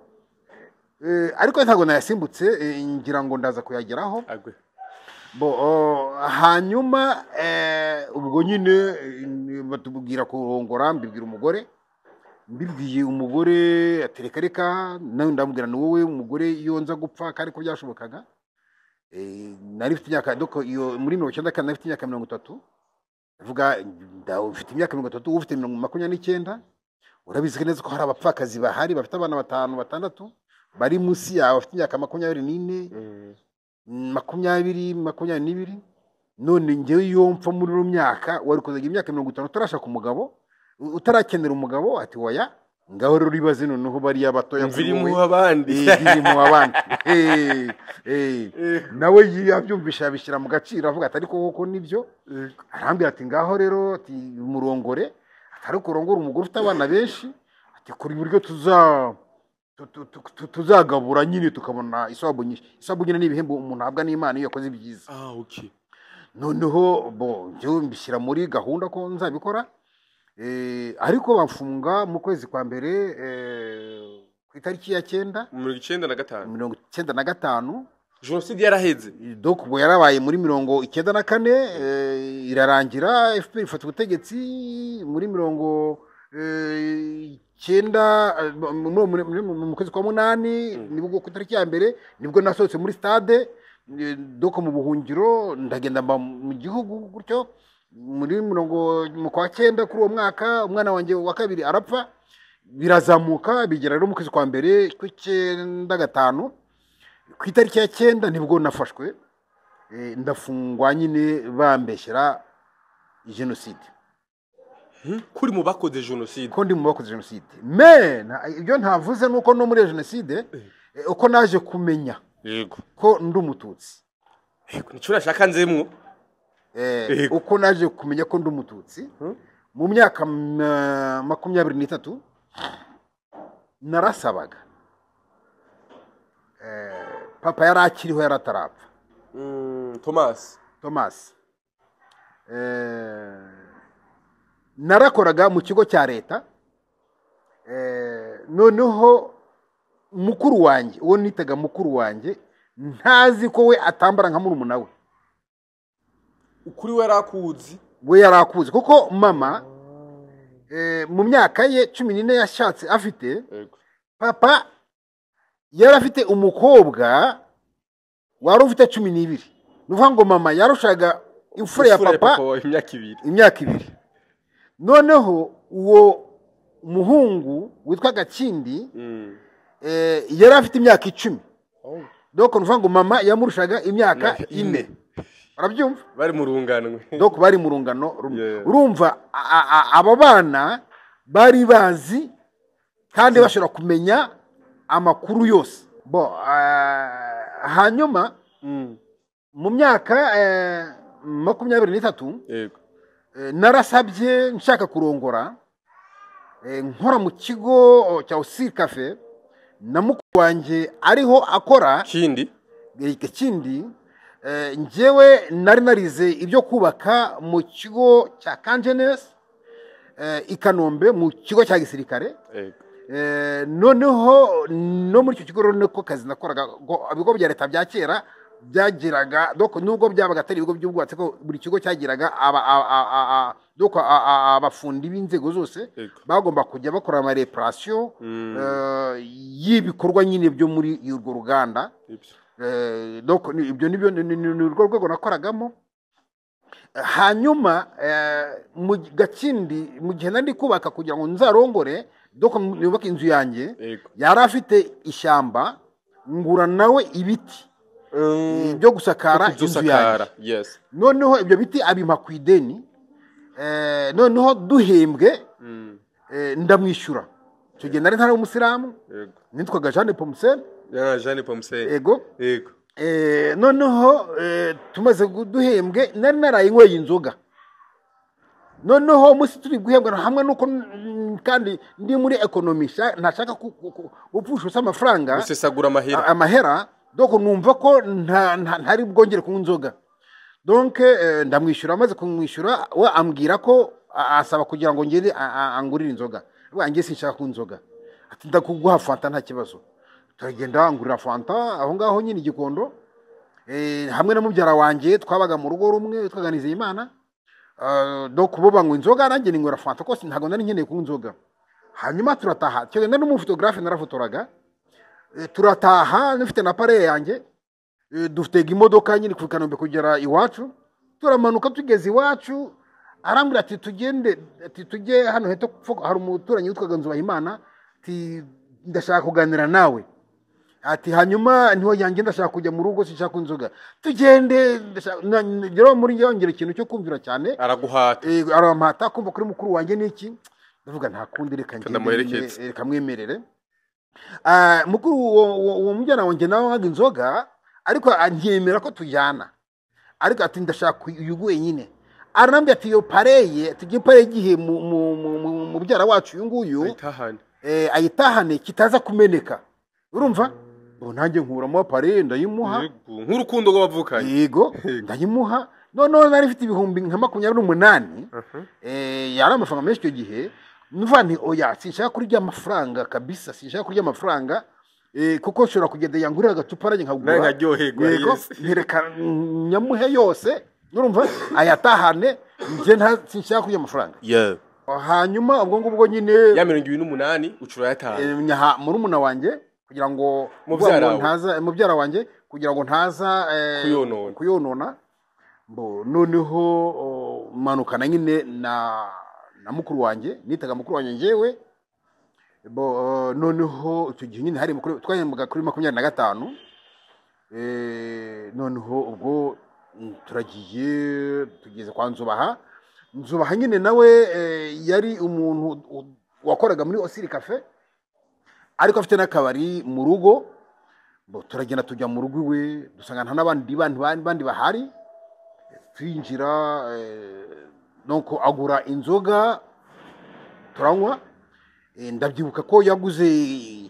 ariko ntabwo nayasimbutse, ngira ngo ndaza kuyageraho. Agwe. Bo, hanyuma ubwo nyine batubwira kurongora, mbibwira umugore, mbibwiye umugore atereka reka, nawe ndamubwira ni wowe umugore, iyo nza gupfa kandi ko byashobokaga. Nari mfite imyaka, donc iyo muri 94 nari mfite imyaka 30, ndavuga mfite imyaka 30, ufite 29, urabizi neza ko hari abapfakazi bahari bafite abana batanu batandatu bari munsi yawe, bafite imyaka 24, 20, 22. None njyewe iyo mpfa muri iyo myaka, wari kuzagira imyaka 50 utarashaka umugabo, utarakenera umugabo. Ati oya, ngaho rero ibaze noneho bariya batoya mviri kuri wowe. Mu abandi. Biri mu abandi. Nawe yabyumvisha abishyira mu gaciro, avuga ati ariko koko nibyo. Arambwira ati ngaho rero, ati murongore, atari kurongora umugore ufite abana benshi, ati kuri buryo tuzagabura nyine tukabona iswabu nyinshi. Iswabu nyine ni ibihembo umuntu ahabwa n'Imana iyo yakoze ibyiza. Ah, okay. Noneho bo njyewe mbishyira muri gahunda ko nzabikora, ariko bafunga mu kwezi kwa mbere, ku itariki ya 9. 95. 95. Jenoside yaraheze. Donc ubwo yarabaye muri 94, irarangira, FPR ifata ubutegetsi muri 90, mu kwezi kwa munani, nibwo ku itariki ya 1 nibwo nasohotse muri stade, donc mu buhungiro, ndagenda mba mu gihugu gutyo. Muri mirongo mu kwa cyenda kuri uwo mwaka umwana wanjye wa kabiri arapfa, birazamuka bigera rero mu kwezi kwa mbere kw'icyenda gatanu, ku itariki ya 9 nibwo nafashwe, ndafungwa nyine bambeshyera jenoside. Kuri mu bakoze jenoside. Ko ndi mu bakoze jenoside. Mais ibyo ntavuze nuko no muri iyo jenoside, uko naje kumenya ko ndi Umututsi. Yego, nico nashaka nzemwo. Uko naje kumenya ko ndi Umututsi mu myaka 23, narasabaga. Papa yari akiriho, yari atarapfa. Thomas. Thomas. Narakoraga mu kigo cya leta, noneho mukuru wanjye, uwo nitaga mukuru wanjye Ntazi ko we atambara nka murumuna we. Ukuri we yarakuzi? We yarakuzi, kuko mama mu myaka ye 14 yashatse afite, papa yari afite umukobwa wari ufite 12. Ni ukuvuga ngo mama yarushaga imfura ya papa imyaka 2. Noneho uwo muhungu witwa Gakindi yari afite imyaka 10. Donc ni ukuvuga ngo mama yamurushaga imyaka 4. Urabyumva? Bari mu rungano. Donc bari mu rungano rumwe. Urumva abo bana bari bazi kandi bashobora kumenya amakuru yose. Bo hanyuma mu myaka 23 narasabye nshaka kurongora, nkora mu kigo cya Osir Cafe na mukuru wanjye ariho akora kindi. Njyewe nari narize ibyo kubaka mu kigo cya Kanjenes i Kanombe mu kigo cya gisirikare. Noneho no muri icyo kigo niko kazi nakoraga. Ibigo bya leta bya kera byagiraga, donc nubwo byabaga atari ibigo by'ubwubatsi, ko buri kigo cyagiraga abafundi b'inzego zose bagomba kujya bakora ama reparation y'ibikorwa nyine byo muri urwo ruganda. Donc ibyo nibyo ni urwo rwego nakoragamo. Hanyuma mu Gakindi mu gihe nari kubaka kugira ngo nzarongore, donc nubake inzu yanjye, yari afite ishyamba, ngura nawe ibiti byo gusakara inzu yanjye. Noneho ibyo biti abimpa ku ideni, noneho duhembwe ndamwishyura. Icyo gihe nari ntari umusilamu, nitwaga Jeanne Pomsel. Jeanne Pomsel. Yego. Noneho tumaze duhembwe nari narayinyweye inzoga. Noneho umunsi turi guhembwa hamwe nuko kandi ndi muri ekonomi ntashaka gupfusha amafaranga, gusesagura amahera, donc numva ko ntari bwongere kunywa inzoga. Donc ndamwishyura, amaze kumwishyura we ambwira ko asaba kugira ngo ngende angurire inzoga. Ngiye sinshaka kunywa inzoga. Ati ndakuguha fanta nta kibazo. Turagenda angurira fanta aho ngaho nyine Igikondo, hamwe na mubyara wanjye twabaga mu rugo rumwe twaganize Imana. Donc bo banywa inzoga nanjye ninywera fanta kose, ntago nari nkeneye kunywa inzoga. Hanyuma turataha, tugenda n'umufotographe narafotoraga, turataha nifite na pare yanjye, dufitega imodoka nyine kuva Kanombe kugera iwacu. Turamanuka tugeze iwacu arambwira ati tugende, ati tujye hano heto hari umuturanyi witwaga Nzubahimana, ati ndashaka kuganira nawe. Ati hanyuma niho yanjye ndashaka kujya mu rugo sinshaka inzoga, tugende. Ndashaka muri yongera ikintu cyo kumvira cyane, araguhata, arampata kumva kuri mukuru wanjye niki. Ndavuga nta kundi reka ngende reka mwemerere. Mukuru uwo mujyana wanjye nawe waga inzoga, ariko anyemera ko tujyana, ariko ati ndashaka uyu wenyine. Arambwira ati yo pareye tujye pareye igihe mu mubyara wacu uyu nguyu ayitahane kitaza kumeneka. Urumva? Nanjye nkuramo pareye ndayimuha nk'urukundo rw'abavukanye. Yego, ndayimuha. Noneho nari mfite ibihumbi nka 28, yari amafaranga menshi icyo gihe. Numva nti oya sinshaka kurya amafaranga kabisa, sinshaka kurya amafaranga, kuko nshobora kugenda yangurira agacupa nanjye nkagura nkaryoherwa. Yego, ntereka nyamuhe yose, urumva ayatahane, njye sinshaka kurya amafaranga. Hanyuma ubwo ngubwo nyine ya 28 ucura yatahane nyaha murumuna wanjye kugira ngo ntaza mubyara wanjye kugira ngo ntaza kuyonona. Bo noneho manukana nyine na mukuru wanjye, nitaga mukuru wanjye njyewe. Bo noneho icyo gihe nyine hari mukuru twahembwaga kuri 25. Noneho ubwo turagiye tugeze kwa Nzubaha. Nzubaha nyine nawe yari umuntu wakoraga muri Osiri Cafe, ariko afite n'akabari mu rugo. Bo turagenda tujya mu rugo iwe, dusanga nta n'abandi bandi bahari. Twinjira, donc agura inzoga turanywa. Ndabyibuka ko yaguze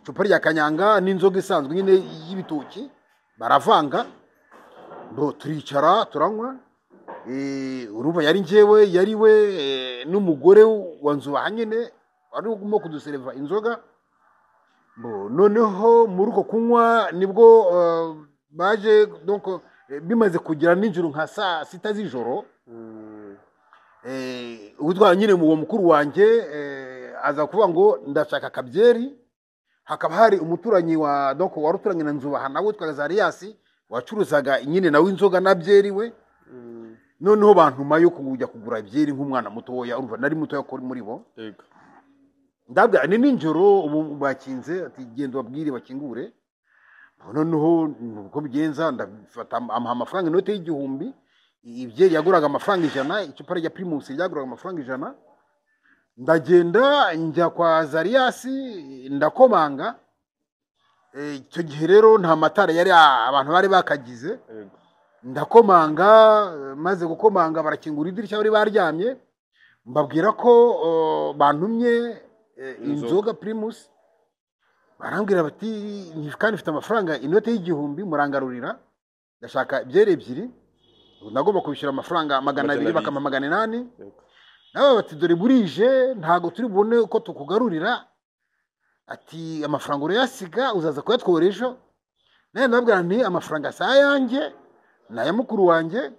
icupa rya kanyanga n'inzoga isanzwe nyine y'ibitoki baravanga. Bo turicara turanywa. Urumva yari njyewe, yari we n'umugore wa Nzubaha nyine wari urimo kudusereva inzoga. Bo noneho muri uko kunywa nibwo Baje donc bimaze kugera nijoro nka saa 6 z'ijoro. Uwitwa nyine uwo mukuru wanjye aza kuvuga ngo ndashaka akabyeri. Hakaba hari umuturanyi wa donc wari uturanye na Nzubaha nawe witwaga Zariyasi, wacuruzaga nyine nawe inzoga na byeri we. Noneho bantumayo kujya kugura byeri nk'umwana mutoya, urumva nari mutoya kuri muri bo. Yego. Ndabwira ni nijoro ubu bakinze, ati genda ubabwire bakingure. Noneho uko bigenza, ndafata amuha amafaranga, inote y'1000. Ibyeri yaguraga amafaranga 100, icupa rya Primus ryaguraga amafaranga 100. Ndagenda njya kwa Zariyasi ndakomanga. Icyo gihe rero nta matara yari abantu bari bakagize. Yego. Ndakomanga, maze gukomanga barakingura idirishya, bari baryamye. Mbabwira ko bantumye inzoga Primus. Barambwira bati kandi mfite amafaranga inote y'1000, murangarurira, ndashaka byeri 2. Nagomba kubishyura amafaranga 200, bakampa 800. Nabo bati dore burije ntago turi bubone uko tukugarurira, ati amafaranga urayasiga uzaza kuyatwora ejo. Naye ndababwira nti amafaranga si ayanjye ni aya mukuru wanjye,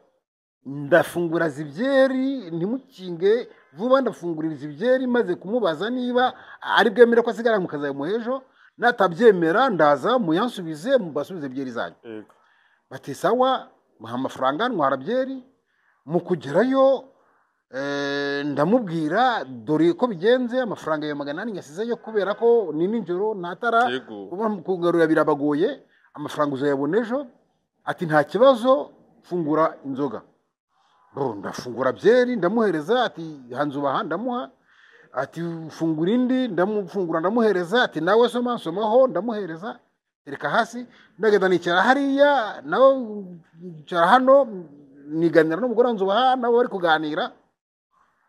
ndafungura zibyeri ntimukinge vuba, ndafungurira izibyeri maze kumubaza niba ari bwemere ko asigara mukazayimuha ejo, natabyemera ndaza muyansubize mubasubize byeri zanyu. Bati sawa, muha amafaranga ntwara byeri. Mu kugerayo ndamubwira dore ko bigenze, amafaranga ya 800 yasizeyo kubera ko ni nijoro ntatara kugarura birabagoye, amafaranga uzayabona ejo. Ati nta kibazo, fungura inzoga. Ndafungura byeri ndamuhereza, ati Hanzubaha ndamuha. Ati fungura indi, ndamufungura ndamuhereza. Ati nawe soma, somaho ndamuhereza, tereka hasi. Ndagenda nicara hariya, nawe nicara hano, niganira n'umugore Nzubaha, nabo bari kuganira.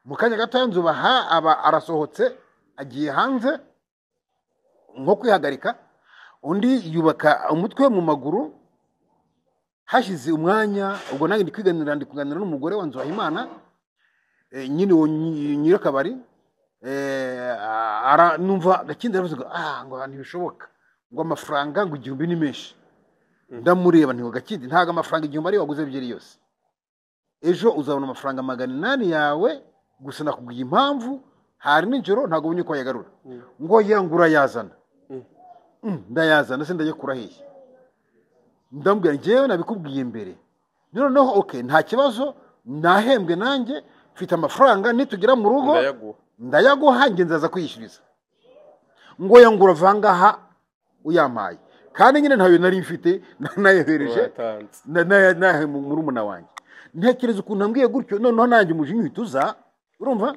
Mu kanya gato Nzubaha aba arasohotse agiye hanze nko kwihagarika, undi yubaka umutwe mu maguru. Hashize umwanya ubwo nanjye ndi kwiganira, ndi kuganira n'umugore wa Nzuhimana nyine uwo nyirakabari. Numva Gakindi aravuze ngo ngo ntibishoboka, ngo amafaranga ngo 1000 ni menshi. Ndamureba nti Gakindi ntago amafaranga 1000 ari waguze byeri yose, ejo uzabona amafaranga 800 yawe, gusa nakubwiye impamvu hari nijoro ntago ubonye ko yagarura. Ngo yangura yazana. Ndayazana se ndajya hehe? Ndamubwira njyewe nabikubwiye mbere. Noneho okay nta kibazo, nahembwe nanjye mfite amafaranga, nitugera mu rugo ndayaguha, nge nzaza kwiyishyuriza. Ngo yangura vangaha uyampaye, kandi nyine ntayo nari mfite, nayohereje nahe murumuna wanjye. Ntekereza ukuntu ambwiye gutyo, noneho nanjye umujinya uhita uza, urumva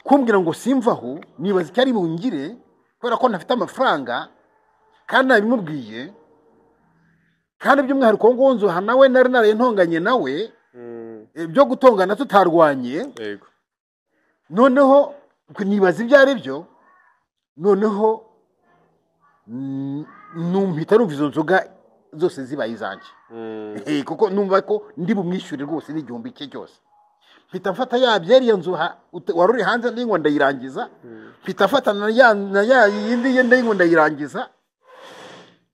kumbwira ngo simvaho, nibaza icyo ari bungire kubera ko ntafite amafaranga kandi nabimubwiye. Kandi by'umwihariko ngo Nzuha nawe nari naraye ntonganye nawe, ibyo gutongana tutarwanye. Noneho nibaza ibyo ari byo, noneho numpita numva izo nzoga zose zibaye izanjye, kuko numva ko ndi bumwishyure rwose n'igihumbi cye cyose. Mpita mfata ya byeri ya Nzuha wari uri hanze ndingo ndayirangiza, mpita mfata na ya yindi ye ndingo ndayirangiza.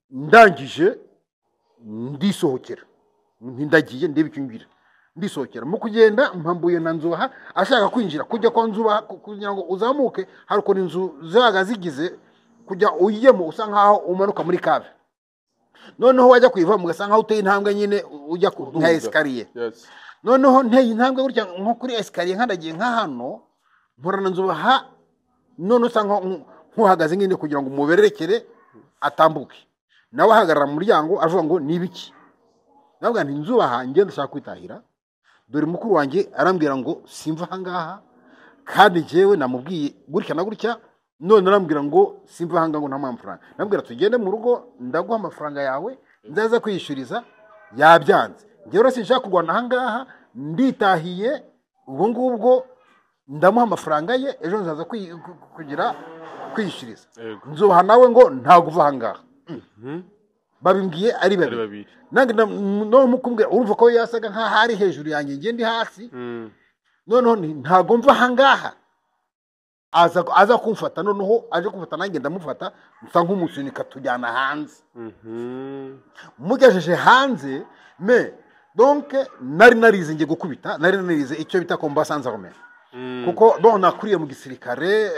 Ndangije ndisohokera, ndagiye ndebe icyo ngira, ndisohokera. Mu kugenda mpambuye na Nzuha ashaka kwinjira, kujya kwa Nzubaha kugira ngo uzamuke hari ukuntu inzu zabaga zigize, kujya uyemo usa nkaho umanuka muri cave, noneho wajya kuyiva ugasa nkaho uteye intambwe nyine ujya nka escalier. Noneho nteye intambwe gutya nko kuri escalier nkandagiye nka hano, mporana Nzubaha, none usa nkuhagaze nyine kugira ngo umubererekere atambuke. Nawe ahagarara mu muryango avuga ngo ni ibiki? Ndavuga nti Nzubaha njye ndashaka kwitahira, dore mukuru wanjye arambwira ngo simva aha ngaha, kandi njyewe namubwiye gutya na gutya, none arambwira ngo simva aha ngaha ngo ntamuhe amafaranga. Ndamubwira tugende mu rugo ndaguha amafaranga yawe nzaza kwiyishyuriza, yabyanze. Njyewe rero sinshaka kurwana aha ngaha, nditahiye ubwo ngubwo ndamuha amafaranga ye, ejo nzaza kugira kwiyishyuriza. Nzubaha nawe ngo ntago uva aha ngaha. Babimbwiye ari babiri. Nange no mukumbwira urumva ko yasaga nkaho ari hejuru yanjye nge ndi hasi. Noneho ntago mva aha ngaha. Aza kumfata, noneho aje kumfata nanjye ndamufata, nsa nk'umusunika tujyana hanze. Mugejeje hanze, mais donc nari narize ngiye gukubita, nari narize icyo bita combat sans armes, kuko donc nakuriye mu gisirikare,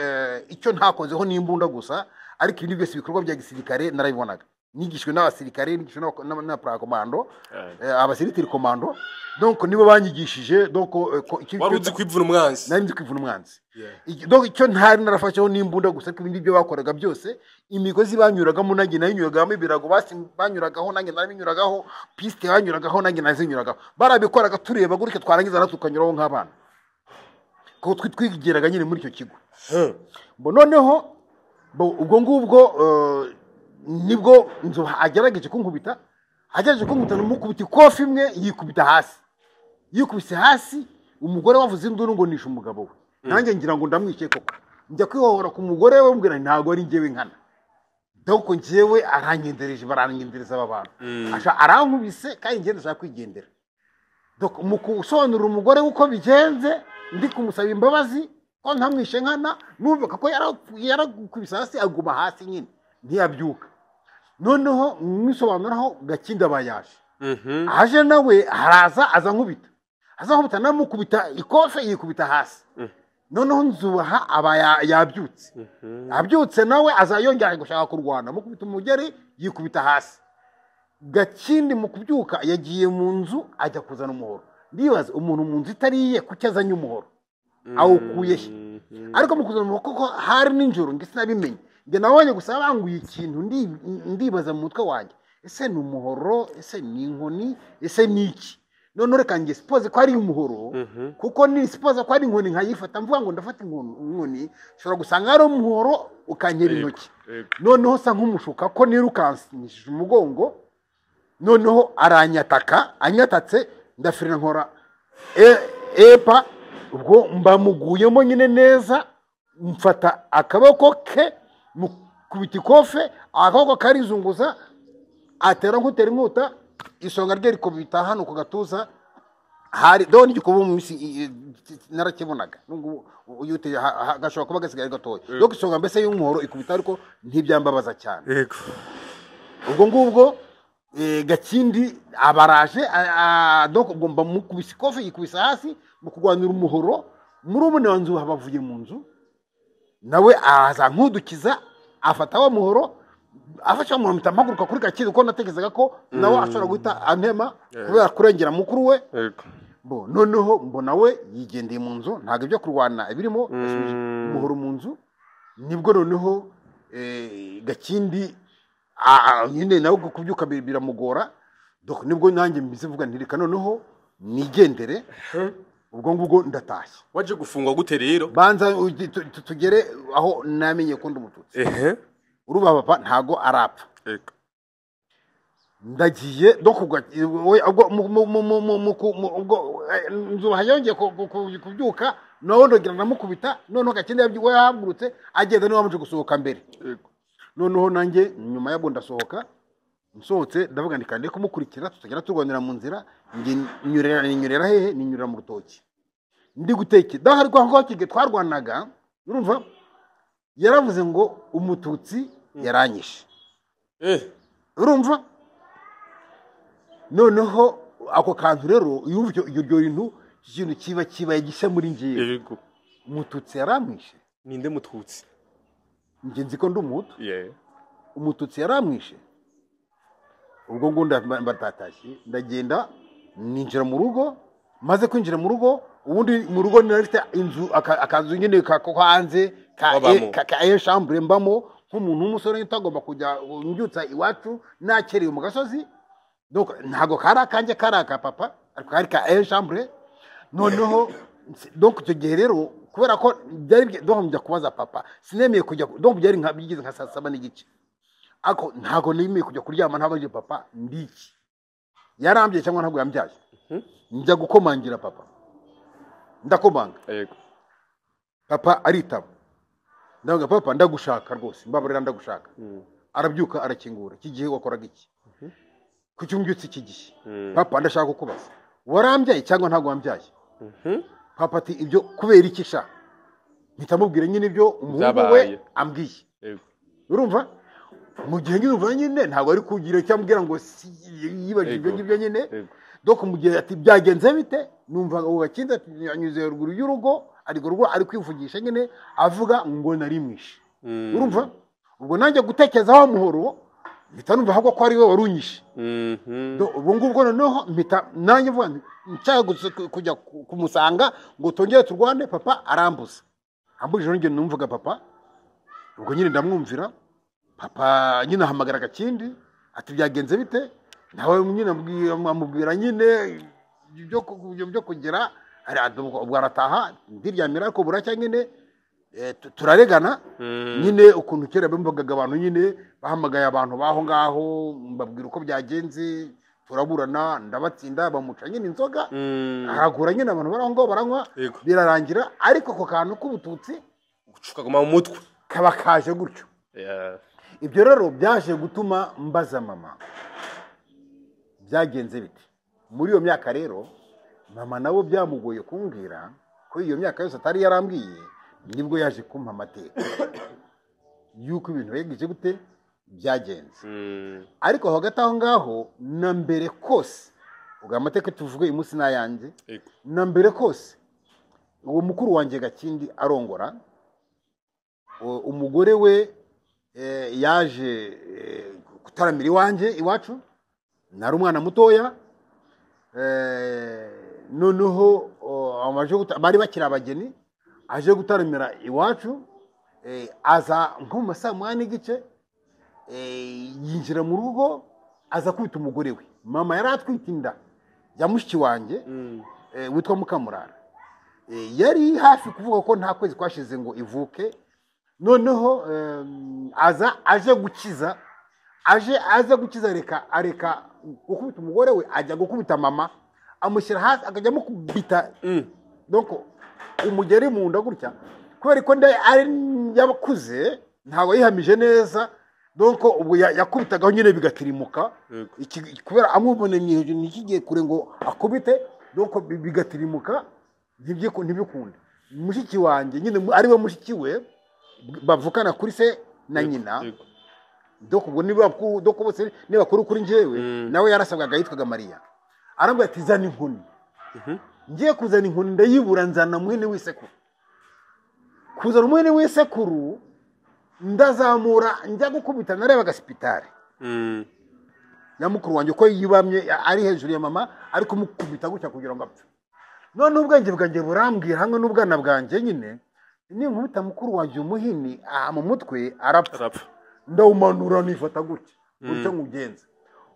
icyo ntakozeho n'imbunda gusa, ariko ibindi byose ibikorwa bya gisirikare narabibonaga. Nigishwe n'abasirikare, nigishwe na paracommando, abasirikare commando, donc nibo banyigishije. Donc wari uzi kwivuna umwanzi. Nari nzi kwivuna umwanzi. Donc icyo ntari narafasheho n'imbunda gusa, ariko ibindi byo bakoraga byose, imigozi banyuragamo nanjye nayinyuragamo, ibirago banyuragaho nanjye narabinyuragaho, piste banyuragaho nanjye nazinyuragaho. Barabikoraga tureba gutya, twarangiza natwe tukanyuraho nk'abana, kuko twigeraga nyine muri icyo kigo. Noneho ubwo ngubwo nibwo Nzu agerageje kunkubita, namukubita ikofi imwe yikubita hasi. Yikubise hasi, umugore wavuze induru ngo nishe umugabo we. Nanjye ngira ngo ndamwice koko, njya kwihohora ku mugore we, mbwira ntago ari njyewe nkana. Donc njyewe aranyendereje, baranyendereza aba bantu, arankubise kandi njye ndashaka kwigendera. Donc mu gusobanurira umugore uko bigenze, ndi kumusaba imbabazi ko ntamwishe nkana, numvaga ko yaragukubise hasi aguma hasi nyine ntiyabyuka. Noneho mwisobanuraho Gakindi aba yaje, aje nawe haraza aza nkubita, namukubita ikofe yikubita hasi. Noneho Nzubaha aba yabyutse, abyutse nawe aza yongera gushaka kurwana, mukubita umugeri yikubita hasi. Gakindi mu kubyuka yagiye mu nzu ajya kuzana umuhoro. Ndibaza umuntu mu nzu itariye kuki azanye umuhoro, awukuye he? Ariko mu kuzana umuhoro kuko hari nijoro nge sinabimenye, nge nabonye gusa banguye ikintu, ndibaza mu mutwe wanjye, ese ni umuhoro, ese ni inkoni, ese ni iki? None reka nge suppose ko ari umuhoro, kuko ni suppose ko ari inkoni nkayifata mvuga ngo ndafata inkoni, nshobora gusanga ari umuhoro ukankera intoki. Noneho sa nk'umushuka ko nirukansishije umugongo, noneho aranyataka, anyatatse ndafirira nkora epa, ubwo mbamuguyemo nyine neza, mfata akaboko ke mukubita ikofe, akaboko karizunguza, atera nk'utera inkota, isonga rye rikubita hano ku gatuza, hari do n'igikubu mu misi narakibonaga, nubwo uyute gashobora kuba gasigaye gatoya. Donc isonga mbese y'umuhoro ikubita, ariko ntibyambabaza cyane. Yego. Ubwo ngubwo Gakindi abaraje, donc ubwo mukubise ikofe yikubisa hasi mu kurwanira umuhoro, muri umwe wa Nzu bavuye mu nzu, nawe aza nkudukiza, afata wa muhoro, afasha mu mpita mpaguruka kuri Gakindi, kuko natekerezaga ko nawe ashobora guhita antema kubera kurengera mukuru we. Bo noneho mbona we yigendeye mu nzu, ntago ibyo kurwana ibirimo, yasubije umuhoro mu nzu. Nibwo noneho Gakindi nyine nawe kubyuka biramugora. Donc nibwo nanjye mbize mvuga nti reka noneho nigendere. Ubwo ngubwo ndatashye. Waje gufungwa gute rero? Banza tugere aho namenye ko ndi umututsi. Uruba papa ntago arapfa. Ndagiye donc ubwo Nzubaha yongeye kubyuka, nawe ndongera ndamukubita, noneho Gakindi we yahagurutse agenda, niwe wamuje gusohoka mbere. Noneho nanjye nyuma yabwo ndasohoka, nsohotse ndavuga nti kandi kumukurikira tutagera turwanira mu nzira, nge ninyurera hehe? Ninyurera mu rutoki ndi guteke. Daho ariko aho kige twarwanaga, urumva yaravuze ngo umututsi yaranyishe. Urumva noneho ako kantu rero yumva iryo bintu, ikintu kiba kibaye gishya muri ngiye. Umututsi yaramwishe. Ninde mututsi? Nge nzi ko ndi umuhutu. Umututsi yaramwishe. Ubwo ngo mbatatashye, ndagenda ninjira mu rugo, maze kwinjira mu rugo, ubundi mu rugo nari inzu akazu nyine ko hanze ka chambre mbamo nk'umuntu w'umusore utagomba kujya mbyutsa iwacu nakerewe mu gasozi. Donc ntago kari akanjye, kari aka papa, ariko kari ka chambre. Noneho donc icyo gihe rero kubera ko byari donc njya kubaza papa, sinemeye kujya, donc byari nka byigize nka saa 7:15, ako ntago nemeye kujya kuryama ntabanje papa ndiki yarambye cyangwa ntabwo yambyaye. Njya gukomangira papa, ndakomanga. Yego. Papa aritaba, ndavuga papa ndagushaka rwose, mbabarira ndagushaka. Arabyuka arakingura, iki gihe wakoraga iki? Kuki umbyutse iki gihe? Papa ndashaka kukubaza, warambyaye cyangwa ntabwo wambyaye? Papa ati ibyo kubera iki sha? Mpita mubwira nyine ibyo umuhungu we ambwiye. Urumva mu gihe nyine nyine ntabwo ari kugira icyo ambwira ngo yibajije ibyo ngibyo nyine. Donc mu gihe ati byagenze bite, numva uwo Gakindi anyuze ruguru y'urugo, ariko rugo ari kwivugisha nyine avuga ngo nari mwishe. Urumva ubwo nanjye gutekereza wa muhoro mpita numva ahubwo ko ari we warunyishe. Ubwo ngubwo noneho mpita nanjye mvuga nshaka kujya kumusanga ngo tongere turwane, papa arambuza. Ambujije nongeye numvaga papa, ubwo nyine ndamwumvira. Papa nyine ahamagara Gakindi ati byagenze bite, nawe nyine amubwira nyine ibyo kugira, ubwo arataha ndiryamira, ariko buracya nyine turaregana nyine ukuntu kera bamvugaga abantu nyine bahamagaye abantu baho ngaho mbabwira uko byagenze, turaburana ndabatsinda, bamuca nyine inzoga aragura nyine abantu baraho ngaho baranywa birarangira. Ariko ako kantu k'ubututsi kaguma mu mutwe kaba kaje gutyo. Ibyo rero byaje gutuma mbaza mama byagenze bite. Muri iyo myaka rero mama nabo byamugoye kumbwira ko iyo myaka yose atari yarambwiye, nibwo yaje kumpa amateka yuko ibintu byagenze gute byagenze. Ariko hagati aho ngaho na mbere kose, ubwo amateka tuvuge uyu munsi n'ayanjye, na mbere kose uwo mukuru wanjye Gakindi arongora umugore we, yaje gutaramira iwanjye iwacu, nari umwana mutoya. Noneho bari bakiri abageni, aje gutaramira iwacu, aza nko mu masaa 8:15, yinjira mu rugo aza kwita umugore we. Mama yari atwite inda ya mushiki wanjye witwa Mukamurara. Yari hafi kuvuga ko nta kwezi kwashize ngo ivuke. Noneho aza aje gukiza, aje gukiza areka gukubita umugore we, ajya gukubita mama, amushyira hasi akajya amukubita donc umugeri mu nda gutya, kubera ko ari yabakuze ntabwo yihamije neza. Donc ubwo yakubitagaho nyine bigatirimuka, kubera amuboneye ntikigiye kure ngo akubite, donc bigatirimuka ntibikunde. Mushiki wanjye nyine ari we mushiki we bavukana kuri se na nyina, donc ubwo niba donc bose niba kuri kuri njyewe, nawe yarasabwaga yitwaga Mariya. Arambwira ati zana inkoni. Ngiye kuzana inkoni ndayibura, nzana muhini w'isekuru. Kuzana umuhini w'isekuru ndazamura njya gukubita, narebaga sipitari ya mukuru wanjye uko yibamye ari hejuru ya mama, ari kumukubita gutya kugira ngo apfe. None ubwenge bwanjye burambwira hamwe n'ubwana bwanjye nyine, ninkubita mukuru wanjye umuhini mu mutwe arapfa. Ndawumanura nifata gutya gutya nkugenza.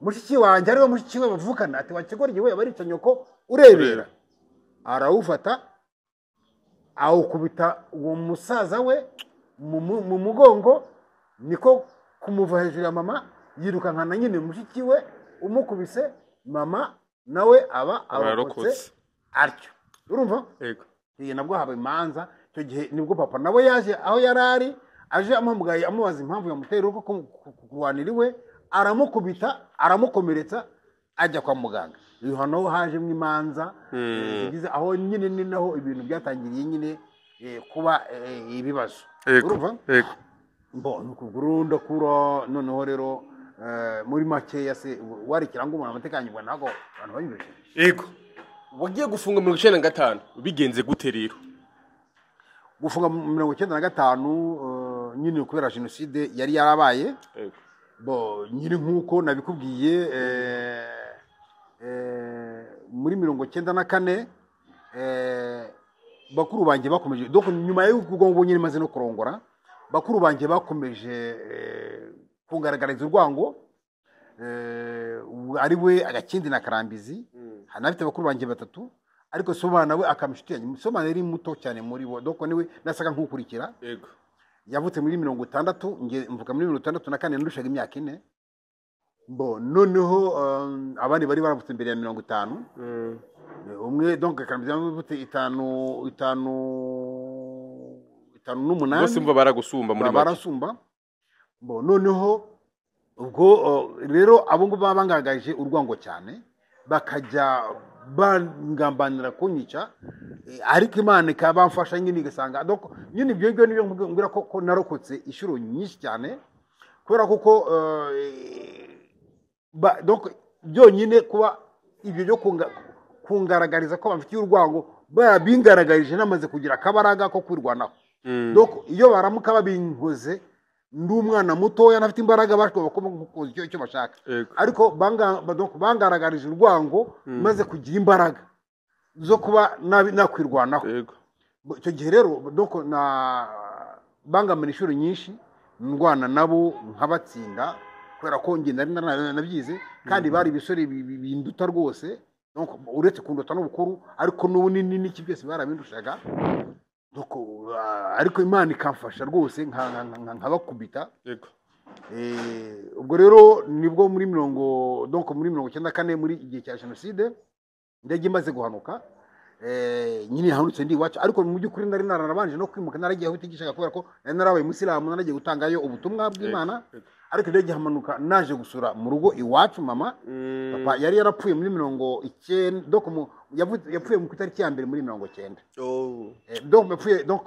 Mushiki wanjye ariwe mushiki we bavukana ati wakigorye we barica nyoko urebera, arawufata awukubita uwo musaza we mu mugongo, niko kumuva hejuru ya mama yirukankana nyine mushiki we umukubise, mama nawe aba arokotse atyo. Urumva? Yego. Iyi nabwo haba imanza. Icyo gihe nibwo papa nawe yaje aho yarari aje amuhamagaye amubaza impamvu yamutera urugo kurwanira iwe, aramukubita aramukomeretsa ajya kwa muganga. Iyo hano hajemo imanza zigize aho nyine ni naho ibintu byatangiriye nyine kuba ibibazo. Urumva? Yego. Mbo nukuguru ndakura. Noneho rero muri makeya se warikira ngo umuntu amateka yanyibwa ntago abantu banyumvise. Yego. Wagiye gufunga 95 bigenze gute rero? Gufunga 95 nyine kubera jenoside yari yarabaye. Yego. Bo nyine nkuko nabikubwiye muri 94 bakuru banjye bakomeje, donc nyuma y'uko ngo nyine maze no kurongora, bakuru banjye bakomeje kungaragariza urwango, ari we Agakindi na Karambizi. Hanafite bakuru banjye batatu, ariko Somana we akamshuti yanjye. Somana yari muto cyane muri bo, donc niwe nasaga nkukurikira. Yego. Yavutse muri 60, nge mvuka muri 64, ndushaga imyaka 4. Bo noneho abandi bari baravutse imbere ya 50. Umwe donc Karambizi yavutse 5 5 5 8. Bose mva baragusumba muri make. Barasumba. Bo noneho ubwo rero abo ngo babangaragaje urwango cyane, bakajya Bangambanira kunyica, ariko Imana ikabamfasha nyine, igasanga donc nyine ibyo ngibyo nibyo mbwira ko narokotse inshuro nyinshi cyane, kubera kuko donc byonyine kuba ibyo byo kungaragariza ko bamfitiye urwango, barabingaragarije namaze kugira akabaraga ko kwirwanaho. Donc iyo baramuka babinkoze ndi umwana mutoya ntafite imbaraga, bashobora kuba icyo bashaka. Ariko donc bangaragarije urwango maze kugira imbaraga zo kuba nakwirwanaho. Icyo gihe rero donc na bangamira inshuro nyinshi, ndwana nabo nkabatsinda, kubera ko njye nari nabyize, kandi bari ibisore binduta rwose. Donc uretse kunduta n'ubukuru, ariko n'ubunini n'iki byose barabindushaga. Donc ariko Imana ikamfasha rwose nkabakubita. Ubwo rero nibwo muri mirongo donc muri 94, muri igihe cya jenoside, indege imaze guhanuka, nyine yahanutse ndi iwacu. Ariko mu by'ukuri nari nararabanje no kwimuka, naragiye aho itigishaga, kubera ko nari narabaye umusilamu, naragiye gutangayo ubutumwa bw'Imana. Ariko indege ihamanuka naje gusura mu rugo iwacu mama. Papa yari yarapfuye muri 90, donc yapfuye mu itariki ya mbere muri 90. Donc yapfuye donc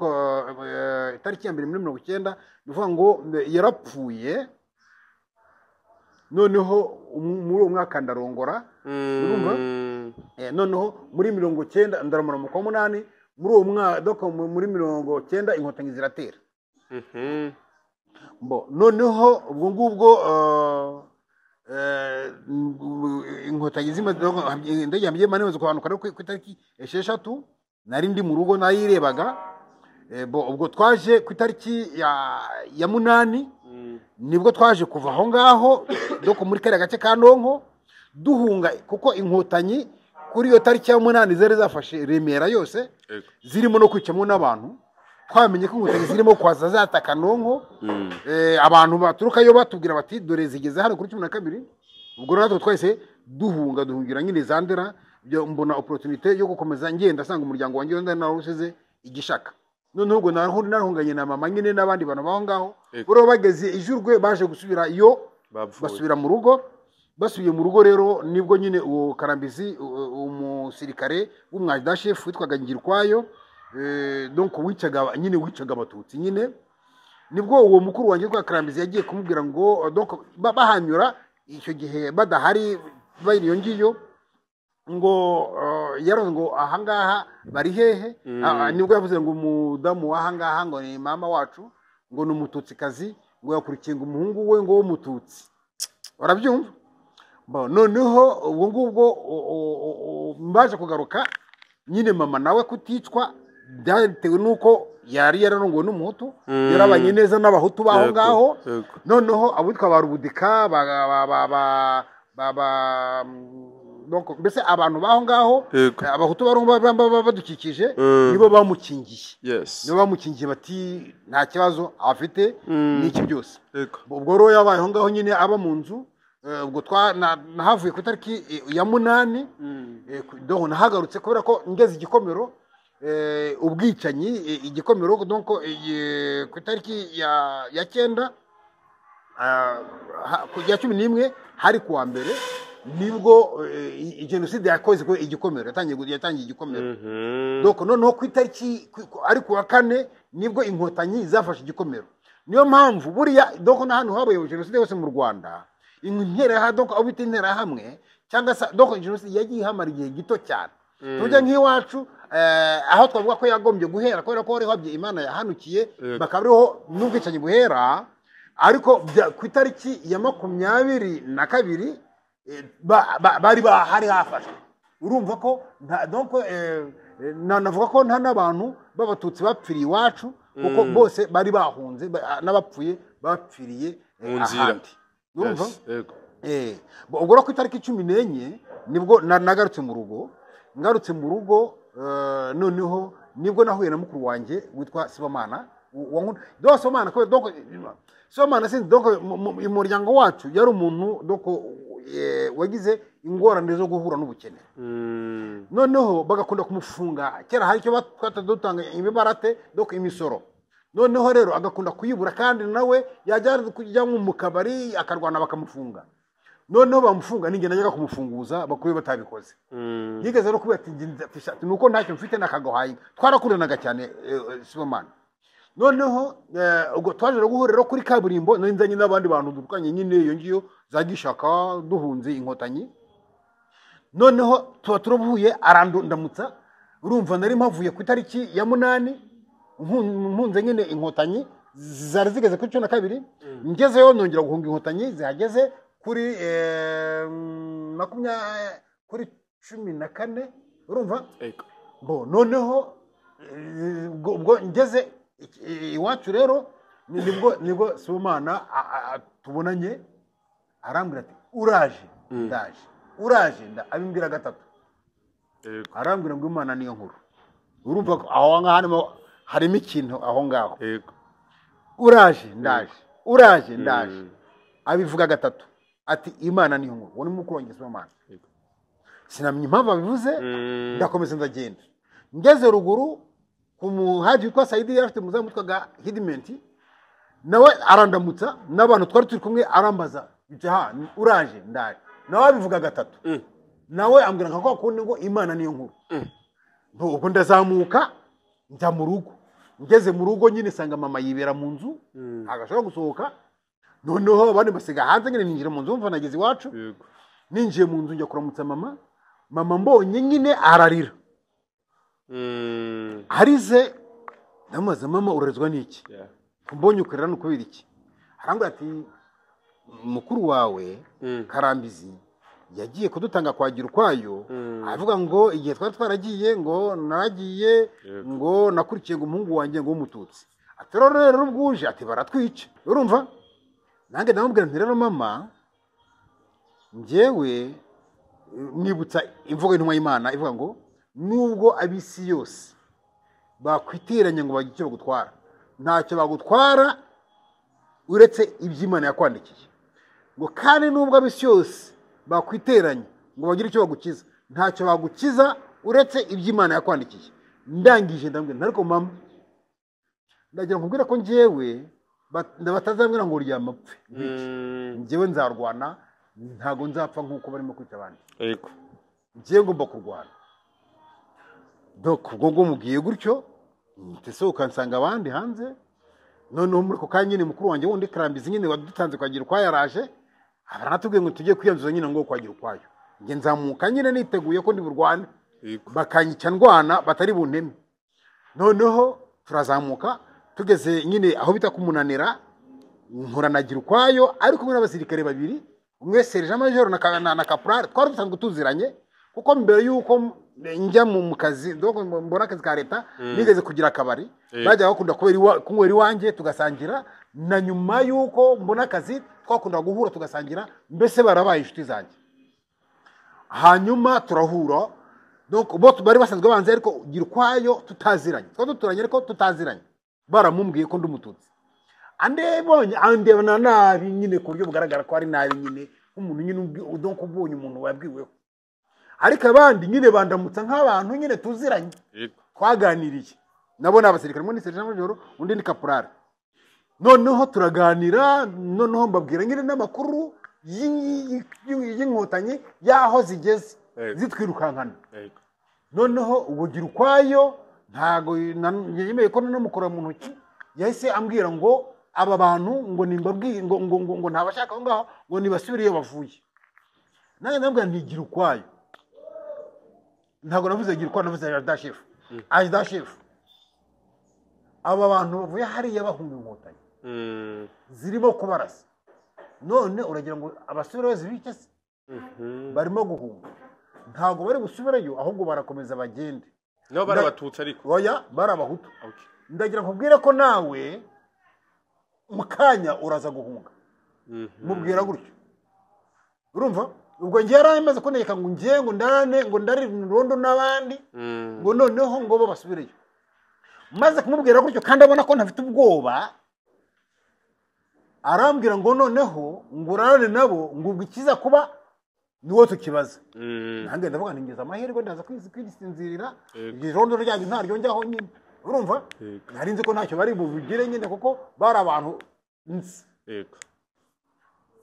itariki ya mbere muri 90, ni ukuvuga ngo yarapfuye. Noneho muri uwo mwaka ndarongora. Urumva? Noneho muri 90 ndaramura mu kwa munani muri uwo mwaka, donc muri 90 Inkotanyi ziratera. Bo noneho ubwo ngubwo Inkotanyi zimaze, indege ya Habyarimana imaze kuhanuka rero ku itariki 6, nari ndi mu rugo nayirebaga. Bo ubwo twaje ku itariki ya 8, nibwo twaje kuva aho ngaho, donc muri kariya gace ka Ntonko, duhunga, kuko Inkotanyi kuri iyo tariki ya 8 zari zafashe Remera yose, zirimo no kwicamo n'abantu. Twamenye ko Inkotanyi zirimo kwaza zataka Ntonko. Abantu baturukayo batubwira bati: "Dore zigeze hano kuri 12." Ubwo rero natwe twahise duhunga, duhungira nyine za Ndera. Byo mbona opportunité yo gukomeza ngenda asanga umuryango wanjye wenda narawusize igishaka. Noneho ubwo narahunganye na mama nyine n'abandi bantu baho ngaho. Buriya bageze ijurwe baje gusubira iyo bapfuye. Basubira mu rugo. Basubiye mu rugo rero, nibwo nyine uwo Karambizi, umusirikare w'umwadjudant-chef witwaga Ngirukwayo, donc wicaga nyine, wicaga Abatutsi nyine, nibwo uwo mukuru wanjye witwa Karambizi yagiye kumubwira ngo donc bahanyura icyo gihe badahari, bari iyo ngiyo, ngo yaravuze ngo: "Ahangaha bari hehe?" Nibwo yavuze ngo umudamu w'ahangaha ngo ni mama wacu, ngo ni Umututsikazi, ngo yakurikiye ngo umuhungu we ngo w'Umututsi. Urabyumva? Bon, noneho ubwo ngubwo mbaje kugaruka nyine, mama nawe kuticwa byatewe n'uko yari yararongowe n'Umuhutu, yarabanye neza n'Abahutu baho ngaho. Noneho abitwa ba Rubudika ba donc mbese abantu baho ngaho, Abahutu bari badukikije, nibo bamukingiye. Nibo bamukingiye bati: "Nta kibazo afite n'iki byose." Ubwo rero yabaye aho ngaho nyine, aba mu nzu. Ubwo nahavuye ku itariki ya 8. Donc nahagarutse kubera ko ngeze Igikomero, ubwicanyi, Igikomero, donc ku itariki ya 9, ku ya 11, hari kuwa mbere, nibwo jenoside yakoze Igikomero, yatangiye Igikomero. Donc noneho ku itariki ari kuwa kane nibwo Inkotanyi zafashe Igikomero. Niyo mpamvu buriya donc n'ahantu habaye jenoside hose mu Rwanda, interahamwe, donc aho bita interahamwe cyangwa se donc jenoside yagiye ihamara igihe gito cyane. Tujya nk'iwacu, aho twavuga ko yagombye guhera, kubera ko hariho Imana yahanukiye, bakaba ariho n'ubwicanyi buhera. Ariko ku itariki ya 22 bari bahari hafashwe. Urumva ko donc navuga ko nta n'abantu b'Abatutsi bapfiriye iwacu, kuko bose bari bahunze, n'abapfuye bapfiriye mu nzira. ahandi. Urumva? Yes, yego. Ubwo rero ku itariki 14 nibwo nagarutse mu rugo. Ngarutse mu rugo, noneho nibwo nahuye na mukuru wanjye witwa Sibomana. Donc Sibomana, kubera donc Sibomana sinzi, donc mu muryango wacu yari umuntu donc wagize ingorane zo guhura n'ubukene. Noneho bagakunda kumufunga. Kera hari icyo twata dutanga, imibarate, donc imisoro. Noneho rero agakunda kuyibura, kandi nawe yajya kujya nko mu kabari akarwana bakamufunga. Noneho bamufunga ninjye najyaga kumufunguza bakuru batabikoze. Yigeze no kubera ati nuko ntacyo mfite nakagahaye. Twarakundanaga cyane Sibomana. Noneho ubwo twaje guhurira kuri kaburimbo nzanye n'abandi bantu dukanye nyine iyo ngiyo zagishaka duhunze inkotanyi. Noneho tuba turavuye arandamutsa, urumva nari mpavuye ku itariki ya 8 mpunze nyine inkotanyi zari zigeze kuri 12, ngezeyo nongera guhunga inkotanyi zihageze kuri kuri 14, urumva? Bo noneho ubwo ngeze iwacu rero nibwo Sibomana tubonanye arambwira ati uraje ndaje, uraje nda, abimbwira gatatu. Arambwira ngo Imana niyo nkuru. Urumva aho ngaho harimo ikintu aho ngaho. Uraje ndaje, uraje ndaje, abivuga gatatu ati Imana niyo nkuru. Uwo ni mukuru wanjye Sibomana. Sinamenya impamvu abivuze, ndakomeza ndagenda. Ngeze ruguru ku muhaji witwa Saidi yari afite umuzamu witwaga Hidimenti, nawe arandamutsa n'abantu twari turi kumwe arambaza ha uraje ndaje, nawe abivuga gatatu. Nawe ambwira nka kwa kundi ngo Imana niyo nkuru. Ubwo ndazamuka njya mu rugo. Ngeze mu rugo nyine sanga mama yibera mu nzu, agashobora gusohoka. Noneho abandi basiga hanze nyine ninjira mu nzu mva nageze iwacu. Ninjiye mu nzu njya kuramutsa mama. Mama mbonye nyine ararira. Arize ndamubaza mama urarezwa n'iki? Mbonye ukurira no kubera iki? Arambwira ati mukuru wawe Karambizi yagiye kudutanga kwagira ukwayo, avuga ngo igihe twari twaragiye ngo naragiye ngo nakurikiye ngo umuhungu wanjye ngo w'umututsi. Ati rero ubwuje ati baratwica. Urumva? Nange ndamubwira nti rero mama njyewe nibutsa imvugo y'intumwa y'Imana ivuga ngo nubwo abisi yose bakwiteranya ngo bagire icyo bagutwara, ntacyo bagutwara uretse iby'Imana yakwandikiye. Ngo kandi nubwo abisi yose bakwiteranya ngo bagire icyo bagukiza, ntacyo bagukiza uretse iby'Imana yakwandikiye. Ndangije ndambwira ariko mama ndagira nkubwira ko njyewe batazambwira ngo uryama pfe, njyewe nzarwana, ntago nzapfa nkuko barimo kwita abandi. Yego, njyewe ngomba kurwana. Donc ubwo ngo mubwiye gutyo ntese ukansanga abandi hanze. Noneho muri ko kanya nyine mukuru wanjye wundi Karambizi nyine wadutanze kwagira ukwayo yaraje, abaratubwiye ngo tujye kwiyanzuza nyine ngo kwagira ukwayo. Nge nzamuka nyine niteguye ko ndi burwane, bakanyica ndwana batari bunteme. Noneho turazamuka tugeze nyine aho bita kumunanira, nkoranagira ukwayo ari kumwe n'abasirikare babiri, umwe Sergent Major na Caporal. Twari dusanzwe tuziranye kuko mbere yuko njya mu kazi mbona akazi ka leta nigeze kugira akabari, bajya bakunda kunywera iwanjye tugasangira, na nyuma yuko mbona akazi twakunda guhura tugasangira, mbese barabaye inshuti zanjye. Hanyuma turahura, donc bo bari basanzwe banze ariko gira ukwayo tutaziranye, twari duturanye ariko tutaziranye. Baramumbwiye ko ndi umututsi, andebonye andebana nabi nyine ku buryo bugaragara ko ari nabi nyine nk'umuntu nyine donc ubonye umuntu wabwiweho. Ariko abandi nyine bandamutsa nk'abantu nyine tuziranye, twaganiriye nabo n'abasirikare, umwe ni Sergent Major undi ni Caporal. Noneho turaganira, noneho mbabwira nyine n'amakuru y'inkotanyi yaho zigeze zitwirukankana. Noneho ubugira ukwayo ntago yemeye ko namukora mu ntoki, yahise ambwira ngo aba bantu ngo nimbabwiye ngo ngo ngo ntabashaka aho ngaho ngo nibasubire iyo bavuye. Nanjye ndamubwira ntigira ukwayo, ntago navuze gira ukwayo, navuze adashifu adashifu. Aba bantu bavuye hariya bahunga inkotanyi zirimo kubarasa, none uragira ngo abasubireyo zibice se? Barimo guhunga, ntago bari gusubirayo ahubwo barakomeza bagende. No bari abatutsi ariko oya bari abahutu. Ndagira nkubwire ko nawe mu kanya uraza guhunga. Mubwira gutyo. Urumva? Ubwo ngiye yaramaze kuneka ngo ngiye ngo ndarane ngo ndari rondo n'abandi ngo noneho ngo bo basubireyo. Maze kumubwira gutyo kandi abona ko ntafite ubwoba, arambwira ngo noneho ngo urarane nabo ngo ubwo ikiza kuba niwo tukibaza. Nange ndavuga nti ngeza amahirwe ndaza kwisinzirira irondo ryanyu ntaryo njyaho nyine. Urumva? Nari nzi ko ntacyo bari bubigire nyine kuko bari abantu nzi.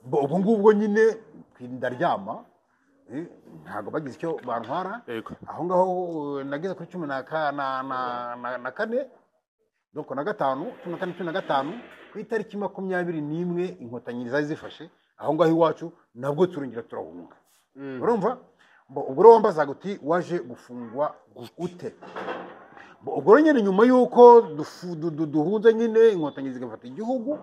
Ubwo ngubwo nyine Ndaryama, ntabwo bagize icyo bantwara. Yego. Aho ngaho nageze kuri 14, donc na gatanu, 14, 15, ku itariki 21 inkotanyi zari zifashe aho ngaho iwacu, nabwo turongera turahunga. Urumva? Ubwo rero wambazaga uti waje gufungwa ute? Ubwo rero nyine nyuma y'uko duhunze nyine, inkotanyi zigafata igihugu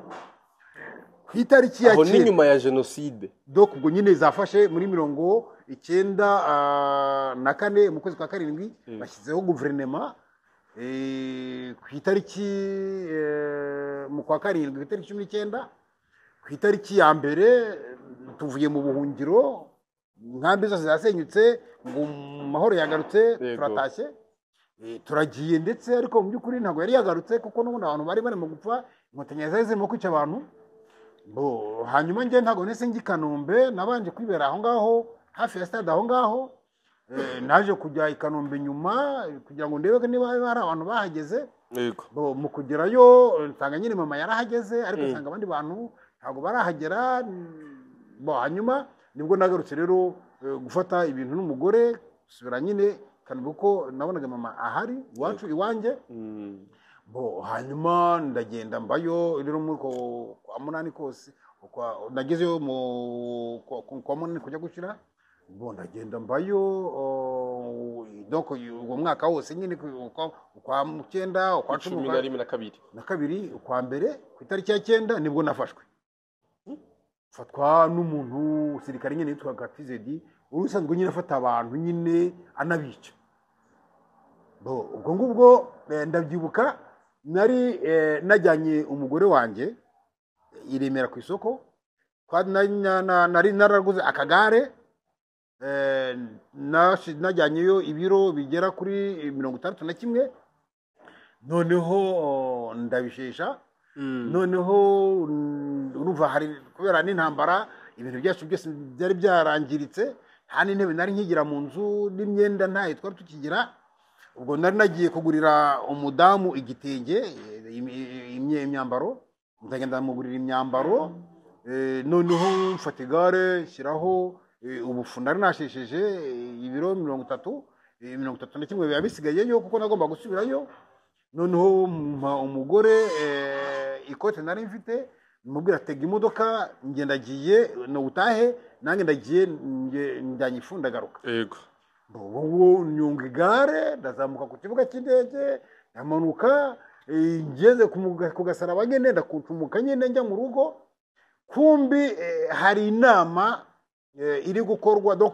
ku itariki ya Aho ni 9. nyuma ya jenoside. Donc ubwo nyine zafashe muri 94 mu kwezi kwa 7, bashyizeho guverinema ku itariki mu kwa 7, ku itariki 19. Ku itariki ya 1 tuvuye mu buhungiro, inkambi zose zasenyutse, ngo mahoro yagarutse, turatashye, turagiye ndetse. Ariko mu by'ukuri ntabwo yari yagarutse, kuko n'ubundi abantu bari barimo gupfa, inkotanyi zari zirimo kwica abantu. Hanyuma njye ntabwo nese njya i Kanombe, nabanje kwibera aho ngaho hafi ya stade aho ngaho. Naje kujya i Kanombe nyuma kugira ngo ndebe niba hari abantu bahageze. Mu kugerayo nsanga nyine mama yarahageze, ariko nsanga abandi bantu ntabwo barahagera. Hanyuma nibwo nagarutse rero gufata ibintu n'umugore, gusubira nyine Kanombe, kuko nabonaga mama ahari iwacu iwanjye. Hanyuma ndagenda mbayo rero muri kwa 8 kose, nagezeyo mu kwa 8 kujya gushyira. Ndagenda mbayo, donc uwo mwaka wose nyine, ukwa 9, ukwa 10, 11 na 2 na 2, ukwa 1, ku itariki ya 9 nibwo nafashwe. Fatwa n'umuntu usirikare nyine yitwaga Tizedi, uri usanzwe nyine afata abantu nyine anabica. Ubwo ngubwo ndabyibuka nari najyanye umugore wanjye i Remera ku isoko, nari naraguze akagare, najyanyeyo ibiro bigera kuri 61, noneho ndabishesha. Noneho urumva hari kubera n'intambara, ibintu byacu byose byari byarangiritse, nta n'intebe nari nkigira mu nzu, n'imyenda ntayo twari tukigira. Ubwo nari nagiye kugurira umudamu igitenge, imyambaro, ndagenda mugurira imyambaro. Noneho mfata igare nshyiraho ubufu nari nashesheje ibiro 30, 31 biba bisigayeyo, kuko nagomba gusubirayo. Noneho mpa umugore ikote nari mfite, mubwira tega imodoka ngenda agiye no utahe, nanjye ndagiye njyanye ifu ndagaruka. Yego. Ubu nyunga igare ndazamuka ku kibuga cy'indege, ndamanuka ngeze ku gasaraba nyine, ndakucumuka nyine njya mu rugo. Kumbi hari inama iri gukorwa, donc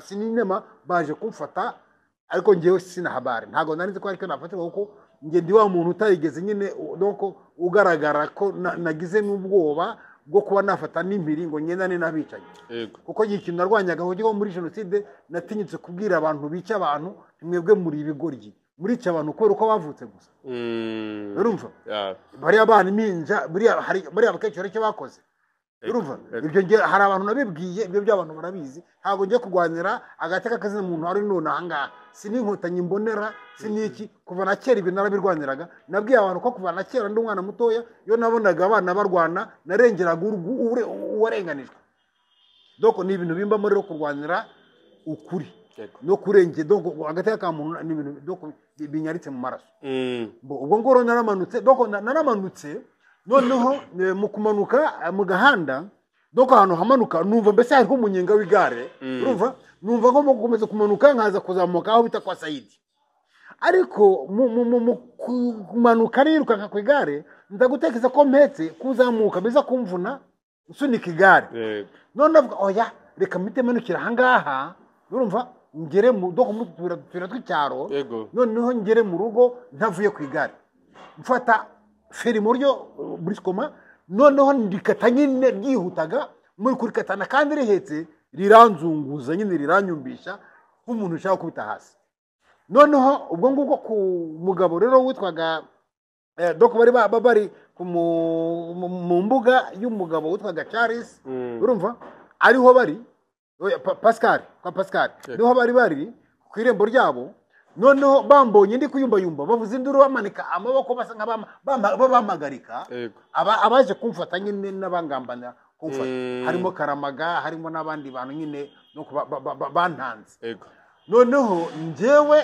sinema baje kumfata, ariko ngewe sina habari, ntago nari nzi ko ariko nafatirwa, kuko nge ndi wa muntu utayigeze nyine, donc ugaragara ko nagize n'ubwoba bwo kuba nafata n'impiri ngo ngendane n'abicanyi. Kuko ikintu narwanyaga aho muri jenoside, natinyutse kubwira abantu bica abantu, mwebwe muri ibigoryi, murica abantu kubera uko bavutse gusa. Urumva? Bariya bana iminja, bariya abakecuru icyo bakoze. Urumva? Ibyo nge hari abantu nabibwiye, ibyo by'abantu barabizi. Ntabwo ngiye kurwanira agateka kazina muntu ari none aha ngaha. Sininkotanyi mbonera, siniki, kuva na kera ibyo narabirwaniraga. Nabwiye abantu ko kuva na kera ndi umwana mutoya, iyo nabonaga abana barwana narengeraga uwarenganijwe. Donc ni ibintu bimbamo rero kurwanira ukuri no kurenge, donc agateka ka muntu ni ibintu donc binyaritse mu maraso. Ubwo ngoro naramanutse, donc naramanutse. Noneho mu kumanuka mu gahanda, donc ahantu hamanuka numva mbese hariho umunyenga w'igare. Urumva? Numva ngomba gukomeza kumanuka nkaza kuzamuka aho bita kwa Saidi. Ariko mu kumanuka nirukanka ku igare, ndagutekereza ko mpetse kuzamuka biza kumvuna nsunika igare. None ndavuga oya reka mpite manukira aha ngaha, urumva ngere mu donc mu tuyira tw'icyaro, noneho ngere mu rugo ntavuye ku igare. Mfata feri mu buryo briskoma, noneho ndikata nyine ryihutaga muri kurikatana kandi rihetse, riranzunguza nyine riranyumbisha nk'umuntu ushaka kubita hasi. Noneho ubwo ngubwo ku mugabo rero witwaga donc bari bari mu mbuga y'umugabo witwaga Charles, urumva ariho bari Pascal, kwa Pascal niho bari ku irembo ryabo. Noneho bambonye ndi kuyumbayumba, bavuze induru, bamanika amaboko basa nk'abamagarika abaje kumfata nyine n'abangambana kumfata. Harimo Karamaga, harimo n'abandi bantu nyine no bantanze. Yego. Noneho njyewe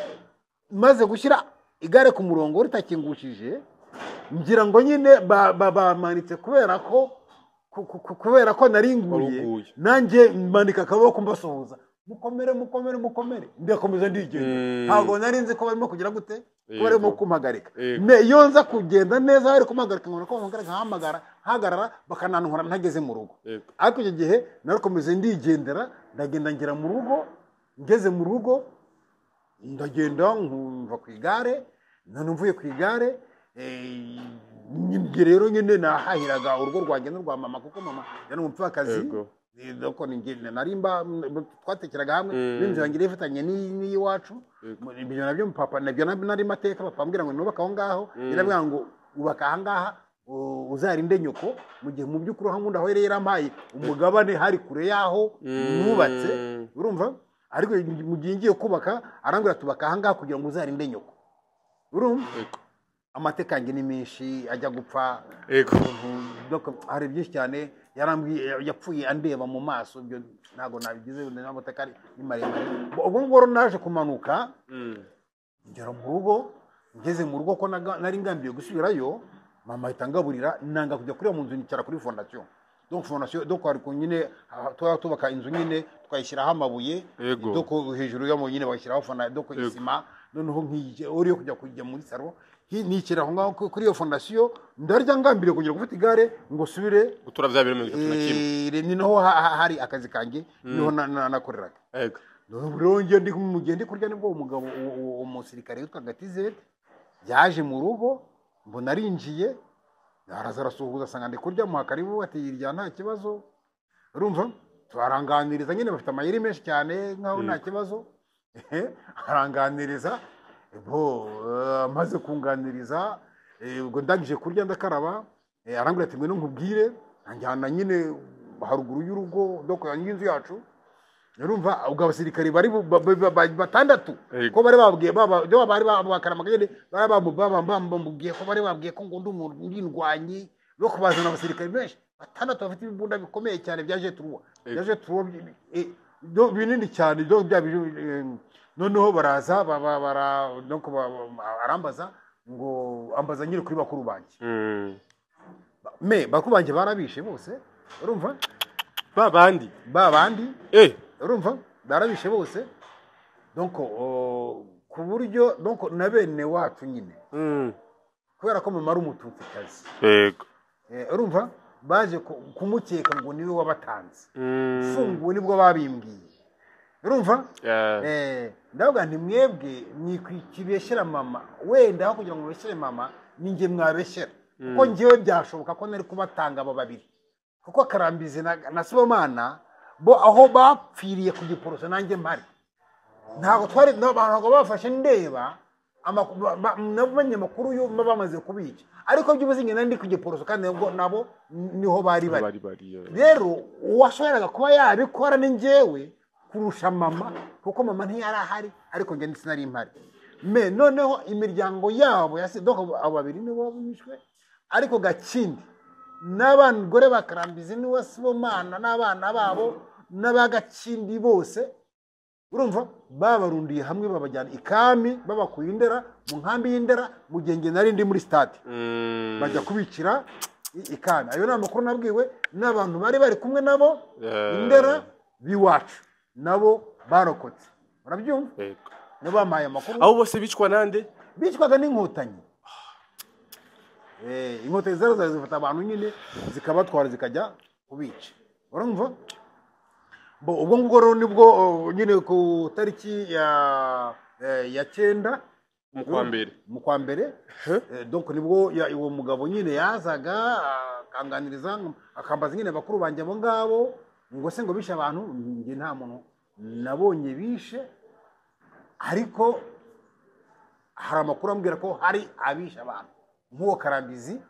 maze gushyira igare ku murongo ritakingukije, ngira ngo nyine bamanitse kubera ko naringuye, nanjye manika akaboko mbasuhuza, mukomere mukomere mukomere, ndakomeza ndigenda. Ntabwo nari nzi ko barimo kugira gute, ko barimo kumpagarika. Me iyo nza kugenda neza bari kumpagarika, nkabona ko bampagarika, nkahamagara, nkahagarara, bakanantuhora ntageze mu rugo. Ariko icyo gihe narakomeze ndigendera, ndagenda ngera mu rugo. Ngeze mu rugo ndagenda nkumva ku igare, none mvuye ku igare njye rero nyine nahahiraga urugo rwanjye n'urwa mama, kuko mama yari umupfakazi. Doko narimba twatekeraga hamwe, n'inzu yanjye ifitanye n'iyiwacu. Ibyo nabyo papa nabyo nari mateka, papa ambwira ngo nubaka aho ngaho, yarabwira ngo ubaka aha ngaha uzarinde nyoko, mu gihe mu by'ukuri aho nkunda aho yari yarampaye umugabane hari kure yaho nubatse, urumva? Ariko mu gihe ngiye kubaka arambwira tubaka aha ngaha kugira ngo uzarinde nyoko, urumva? Amateka yanjye ni menshi, ajya gupfa hari byinshi cyane yarambwiye, yapfuye andeba mu maso, ibyo ntabwo nabigize, n'amateka ni maremare. Ubwo ngubwo naje kumanuka ngera mu rugo, ngeze mu rugo ko nari ngambiye gusubirayo, mama ahita angaburira, nanga kujya kurira mu nzu, nicara kuri fondation. Donc fondation, donc hari nyine tubaka inzu nyine twayishyiraho amabuye, donc hejuru y'amabuye nyine bashyiraho fondation, donc isima, noneho nkije uri kujya muri saro, nicara aho ngaho kuri iyo fondation, ndarya ngambiriye kongera gufata igare ngo subire gutura bya biro 31. Ni naho hari akazi kanjye, niho nakoreraga. Yego. Rero ngiye ndi mugende kurya, nibwo umugabo umusirikare witwa Gatizet yaje mu rugo, mbona arinjiye, araza arasuhuza, asanga ndi kurya, muha karibu, ati irya nta kibazo. Urumva? Twaranganiriza nyine, bafite amayeri menshi cyane nkaho nta kibazo. Aranganiriza, bo amaze kunganiriza, ubwo ndangije kurya ndakaraba, arambwira ati ngwino nkubwire, anjyana nyine haruguru y'urugo, doko y'inzu yacu. Urumva ubwo abasirikare bari batandatu ko bari babwiye bari bakaramaga nyine, bari bamubwiye ko bari babwiye ko ngo ndi umuntu ndindwanyi, no kubazana abasirikare benshi batandatu bafite ibibunda bikomeye cyane bya G3, bya G3 binini cyane bya noneho baraza donc arambaza ngo ambaza nyine kuri bakuru banjye. Me bakuru banjye barabishe bose, urumva? Babandi urumva barabishe bose. Donc ku buryo donc na bene wacu nyine, kubera ko mama ari umututsikazi, yego, urumva baje kumukeka ngo niwe wabatanze, funguwe nibwo babimbwiye, urumva? Ndavuga nti mwebwe mwikwikibeshyera mama, wenda aho kugira ngo mubeshyere mama ninjye mwabeshyera, kuko njyewe byashoboka ko nari kubatanga abo babiri, kuko Karambizi na Sibomana bo aho bapfiriye ku Giporoso nanjye mpari, ntabwo twari ntabwo bafashe ndeba nabamenye amakuru yo bamaze kubica, ariko by'ubuze njye nari ndi ku Giporoso kandi nabo niho bari bari. Rero uwashoboraga kuba yabikora ni njyewe kurusha mama, kuko mama ntiyari ahari, ariko njye sinari mpari. Me noneho imiryango yabo donc abo babiri nibo bishwe, ariko Gakindi n'abagore ba Karambizi niwe Sibomana n'abana babo n'abagakindi bose, urumva babarundiye hamwe babajyana ikami, babakuye Indera mu nkambi y'Indera, mu gihe njye nari ndi muri stade, bajya kubikira ikami. Ayo ni amakuru nabwiwe n'abantu bari bari kumwe nabo Indera biwacu, nabo barokotse, urabyumva? Nabo bampaye amakuru. Abo bose bicwa nande? Bicwaga n'inkotanyi. Inkotanyi zaraza zifata abantu nyine zikabatwara zikajya kubica, urumva? Bo ubwo ngubwo rero nibwo nyine ku tariki ya 9 mu kwa mbere, donc nibwo uwo mugabo nyine yazaga akanganiriza, akambaza nyine bakuru banjye abo ngabo, ngo se ngo bishe abantu, njye nta muntu nabonye bishe, ariko hari amakuru ambwira ko hari abishe abantu nk'uwo Karambizi,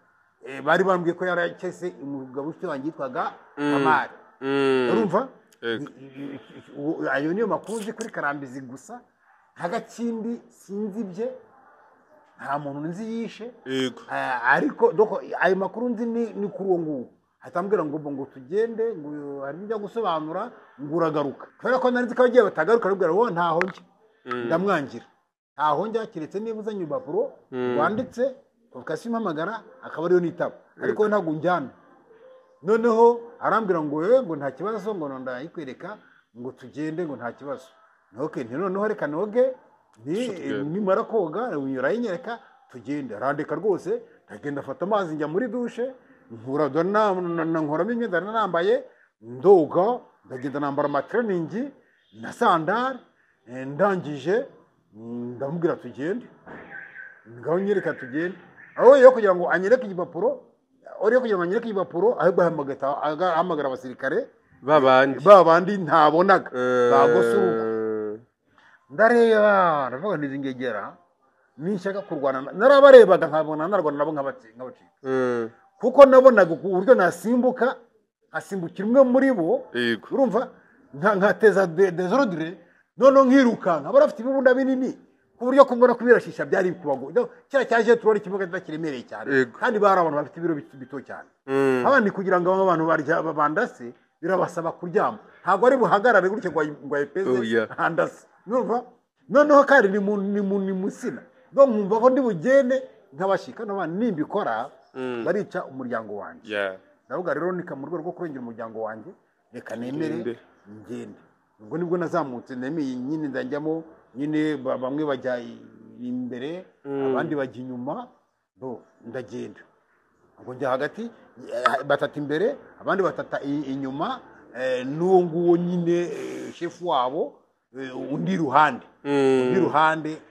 bari bambwiye ko yarakese umugabo ufite wanjye yitwaga Kamari, urumva? Ayo niyo makuru nzi kuri Karambizi gusa, nta Gakindi sinzi ibye, nta muntu nzi yishe, ariko ayo makuru nzi ni kuri uwo nguwo. Atambwira ngo tugende, ngo hari ibyo gusobanura, ngo uragaruka. Kubera ko nari nzi ko abagiye batagaruka, arabwira ngo ntaho njya. Ndamwangira. Ntaho njya keretse niba uzanye urupapuro rwanditse convocation impamagara, akaba ariyo nitaba. Ariko ntabwo unjyana. Noneho arambwira ngo ngo nta kibazo, ngo ndayikwereka, ngo tugende, ngo nta kibazo. Okay, nti noneho reka noge, nimara koga urayinyereka tugende. Arandeka rwose, ndagenda afata amazi njya muri douche, nkura nkoramo imyenda nambaye, ndoga, ndagenda nambara amatraining na sandal, ndangije ndamubwira tugende. Ngaho nyereka tugende. Aho yo kugira ngo anyereke igipapuro, ori yo kugira ngo anyereke igipapuro, ahubwo ahamagara abasirikare babandi ntabonaga bagosuruka. Ndareba ndavuga nti ngegera ninshaka kurwana, narabarebaga nkabona narwana nabo nkabacika. Kuko nabonaga uburyo nasimbuka asimbukira umwe muri bo, urumva nkateza desordre, none nkirukanka. Barafite ibibunda binini ku buryo kumbona kubirashisha byari kubago. Kira cyaje turori kibuga kiremereye cyane, kandi bari abantu bafite ibiro bito cyane. Abandi kugira ngo abantu barya bandase birabasaba kuryama, ntabwo ari buhagarare gutyo ngo ayipeze handase. Urumva noneho kandi ni musina, donc nkumva ko ndi bugende nkabashika n'abandi nimbikora barica umuryango wanjye. Ndavuga rero nika mu rwego rwo kurengera umuryango wanjye, reka nemere ngende. Ubwo nibwo nazamutse nemeye nyine, ndajyamo nyine, bamwe bajya imbere abandi bajya inyuma, bo ndagenda. Ubwo njya hagati, batata imbere abandi batata inyuma, n'uwo nguwo nyine shefu wabo undi ruhande, undi ruhande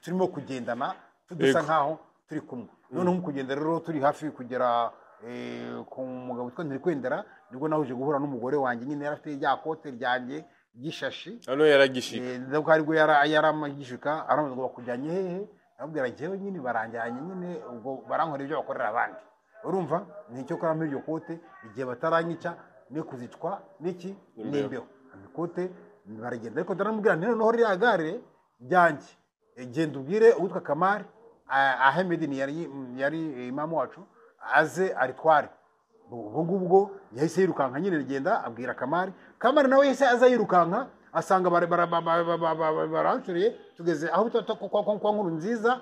turimo kugendana tudusa nkaho turi kumwe. Noneho mu kugenda rero turi hafi kugera ku mugabo witwa Ntirikwendera, nibwo nahuje guhura n'umugore wanjye nyine, yari afite rya kote ryanjye ry'ishashi. Hano yaragishika. Ndabwo aribwo yaramagishika, arambaza ngo bakujyanye hehe? Ndabwira njyewe nyine baranjyanye nyine, ubwo barankora ibyo bakorera abandi. Urumva nicyo kora muri iryo kote, igihe bataranyica ni kuzicwa n'iki n'imbeho. Ikote baragenda, ariko ndaramubwira nti noneho ririya gare ryanjye, genda ubwire uwitwa Kamari Ahmed, yari imamu wacu, aze aritware. Ubwo ngubwo yahise yirukanka nyine, rigenda abwira Kamari. Kamari nawe yahise aza yirukanka, asanga baranshuriye, tugeze aho kwa nkuru nziza.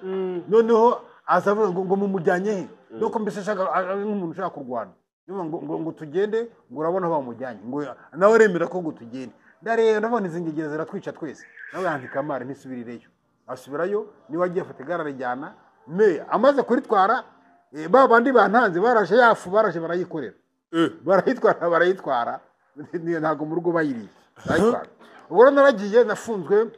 Noneho aza avuga ngo mumujyanye he? Nuko mbese ashaka nk'umuntu ushaka kurwana, ngo tugende, ngo urabona aho bamujyanye, ngo nawe aremera ko ngo tugende. Ndareba ndabona izi ngegera ziratwica twese. Nawe yanti Kamari ntisubirireyo. Asubirayo, niwe agiye afata igare arijyana. Me amaze kuritwara, ba bandi bantanze baraje yafu, baraje barayikorera. Barayitwara ntabwo mu rugo bayiriye. Barayitwara. Ubwo naragiye nafunzwe,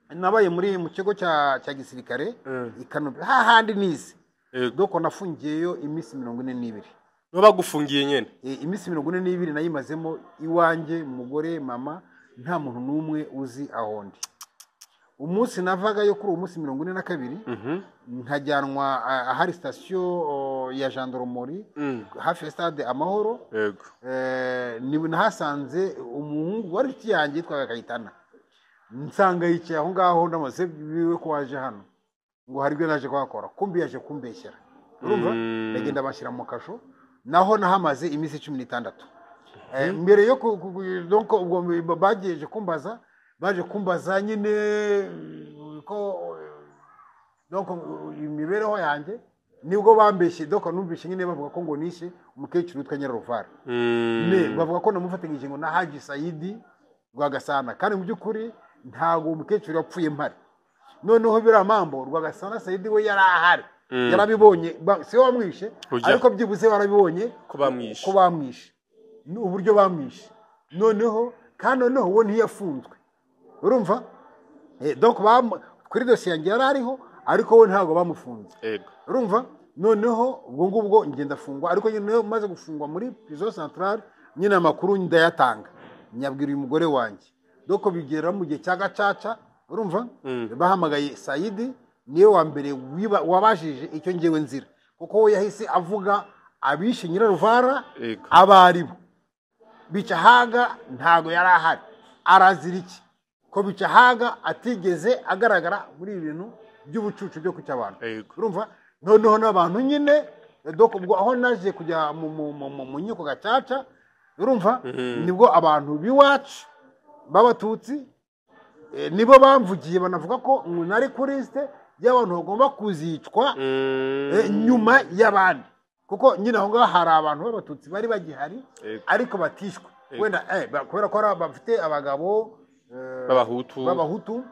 nabaye muri mu kigo cya gisirikare i Kanombe, hahandi nize. Doko nafungiyeyo iminsi 42. No bagufungiye nyene? Iminsi 42 nayimazemo iwanjye, umugore, mama, nta muntu n'umwe uzi aho ndi. Umunsi navagayo kuri uwo munsi 42, nkajyanwa ahari station ya gendarmerie hafi ya stade Amahoro. Ni nahasanze umuhungu wari inshuti yanjye yitwaga Kayitana. Nsanga yicaye aho ngaho, ndamaze biwe ko waje hano ngo hari ibyo naje kuhakora, kumbi yaje kumbeshyera. Urumva ndagenda bashyira mu kasho, naho nahamaze iminsi 16. Mbere yo donc ubwo bagiye kumbaza, baje kumbaza nyine ko donc imibereho yanjye, nibwo bambeshye. Donc numvise nyine bavuga ko ngo nishe umukecuru witwa Nyiraruvara. Ne bavuga ko namufatanyije ngo na Haji Saidi Rwagasana, kandi mu by'ukuri ntago umukecuru yapfuye mpari. Noneho biramambo Rwagasana Saidi we yari ahari, yarabibonye, si we wamwishe, ariko byibuze barabibonye ko bamwishe, uburyo bamwishe. Noneho kandi noneho we ntiyafunzwe. Urumva donc kuri dosiye yanjye yari ariho, ariko we ntabwo bamufunze. Urumva noneho ubwo ngubwo ngenda afungwa, ariko nyine maze gufungwa muri prison centrale nyine amakuru ndayatanga, nyabwira uyu mugore wanjye. Donc bigera mu gihe cya gacaca, urumva bahamagaye Saidi, niwe wa mbere wabajije icyo ngewe nzira, kuko we yahise avuga abishe Nyiraruvara abaribo. Bicahaga ntago yari ahari, arazira iki ko Bicahaga atigeze agaragara muri ibintu by'ubucucu byo kuca abantu. Urumva noneho n'abantu nyine Donc ubwo aho naje kujya mu nkiko gacaca, urumva, nibwo abantu b'iwacu b'Abatutsi nibo bamvugiye, banavuga ko ngo nari kuri liste y'abantu bagomba kuzicwa nyuma y'abandi, kuko nyine aho ngaho hari abantu b'Abatutsi bari bagihari ariko batishwe wenda kubera ko ari bafite abagabo b'Abahutu. B'Abahutu,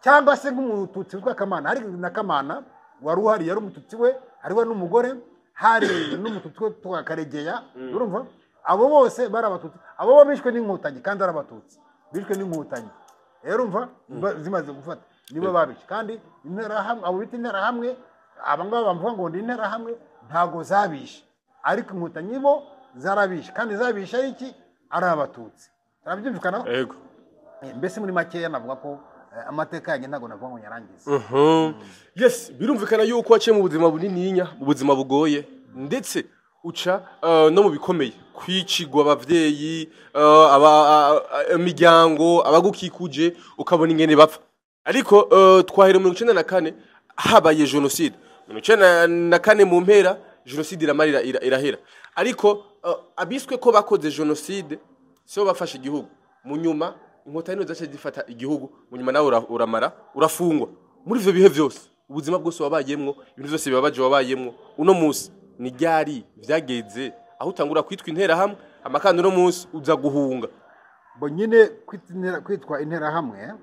cyangwa se nk'Umututsi witwa Kamana. Hari na Kamana wari uhari, yari Umututsi we, hariho n'umugore, hari n'Umututsi we witwa Karegeya. Urumva, abo bose bari Abatutsi. Abo bo bishwe n'Inkotanyi kandi ari Abatutsi bishwe n'Inkotanyi. Rero urumva, zimaze gufata nibo babishe. Kandi Interahamwe, abo bita Interahamwe, aba ngaba bavuga ngo ndi Interahamwe, ntabwo zabishe, ariko Inkotanyi bo zarabishe, kandi zabishe ari iki? Ari Abatutsi. Turabyumvikanaho? Yego. Mbese muri makeya navuga ko amateka yanjye ntabwo navuga ngo nyarangize. Yes, birumvikana yuko waciye mu buzima bunininya, mu buzima bugoye, ndetse uca no mu bikomeye, kwicigwa abavyeyi, imiryango, abagukikuje, ukabona ingene bapfa. Ariko twahera 94 habaye jenoside. 94 mu mpera jenoside iramarira irahera, ariko abiswe ko bakoze jenoside sibo bafashe igihugu. Mu nyuma Inkotanyi zaje zifata igihugu, mu nyuma nawe uramara urafungwa. Muri ivyo bihe vyose, ubuzima bwose wabayemwo, ibintu byose bibabaje wabayemwo, uno munsi ni ryari vyageze aho utangura kwitwa Interahamwe, amakandi uno munsi uza guhunga? Bo nyine kwitwa Interahamwe,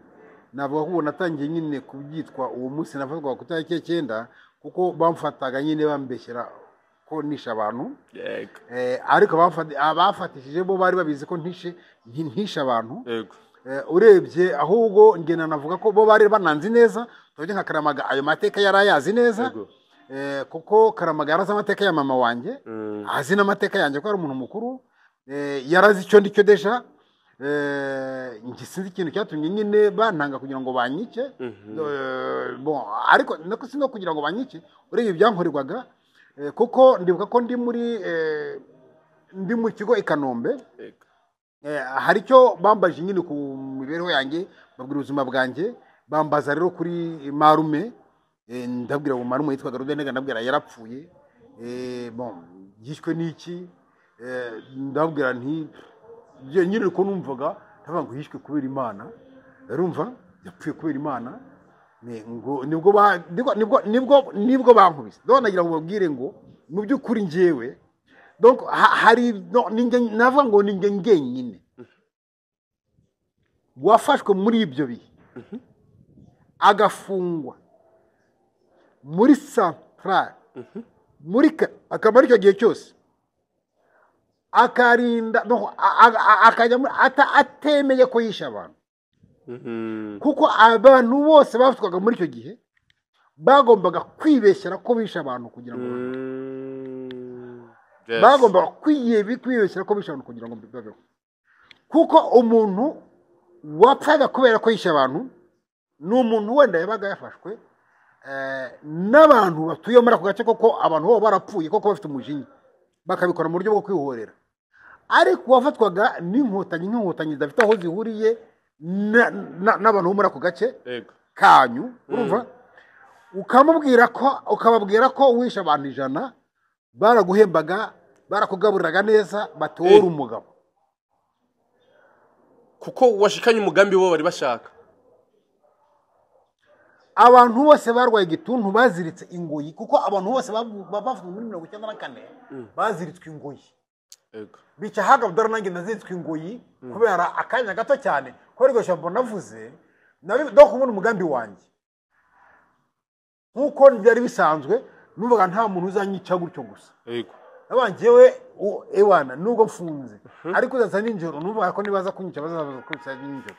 navuga ko ubu natangiye nyine kubyitwa uwo munsi nafatwaga ku itariki ya 9, kuko bamfataga nyine bambeshyera ko nishe abantu. Ariko abafatishije bo bari babizi ko ntishe abantu. Urebye ahubwo ngenda navuga ko bo bari bananzi neza. Tuvuge nka Karamaga, ayo mateka yari ayazi neza. Kuko Karamaga yarazi amateka ya mama wanjye, azi n'amateka yanjye ko ari umuntu mukuru. Yarazi icyo ndicyo déjà. Njye sinzi ikintu cyatumye nyine bantanga kugira ngo banyice. Bon, ariko nako si no kugira ngo banyice, urebye ibyankorerwaga, kuko ndibuka ko ndi mu kigo i Kanombe. Hari icyo bambaje nyine ku mibereho yanjye, babwira ubuzima bwanjye, bambaza rero kuri marume. Ndabwira ngo marume yitwaga Rudenega, ndabwira yarapfuye. Bon, yishwe n'iki? Ndabwira nti njye nyine uko numvaga, ndavuga ngo yishwe kubera Imana. Urumva, yapfuye kubera Imana. Ngo nibwo nibwo bankubise. Donc nagira ngo babwire ngo mu by'ukuri njyewe, donc hari no, ninjye navuga ngo ninjye ngenyine wafashwe muri ibyo bihe, agafungwa muri centrale, muri akamara icyo gihe cyose, akarinda no, akajya muri atemeye ko yishe abantu, kuko abantu bose bafatwaga muri icyo gihe bagombaga kwibeshyera ko bishe abantu kugira ngo bagombaga kwibeshyera ko bishe abantu kugira ngo babeho. Kuko umuntu wapfaga kubera ko yishe abantu ni umuntu wenda yabaga yafashwe n'abantu batuye muri ako gace, koko abantu bo barapfuye koko bafite umujinya, bakabikora mu buryo bwo kwihorera. Ariko uwafatwaga n'Inkotanyi, nk'Inkotanyi zidafite aho zihuriye n'abantu bo muri ako gace kanyu, urumva, ukamubwira ko, ukababwira ko wishe abantu 100, baraguhembaga, barakugaburiraga neza, batora umugabo. Kuko washikanye umugambi bo bari bashaka. Abantu bose barwaye igituntu baziritse ingoyi, kuko abantu bose bavuye muri 94 baziritswe ingoyi. Bica haga dore nanjye naziritswe ingoyi kubera akanya gato cyane, kubera iryo jambo navuze, do kubona umugambi wanjye nkuko byari bisanzwe, numvaga nta muntu uzanyica gutyo gusa. Abanjyewe ewana nubwo mfunze, ariko uzaza nijoro, numvaga ko nibaza kunyica bazaza kunyica nijoro.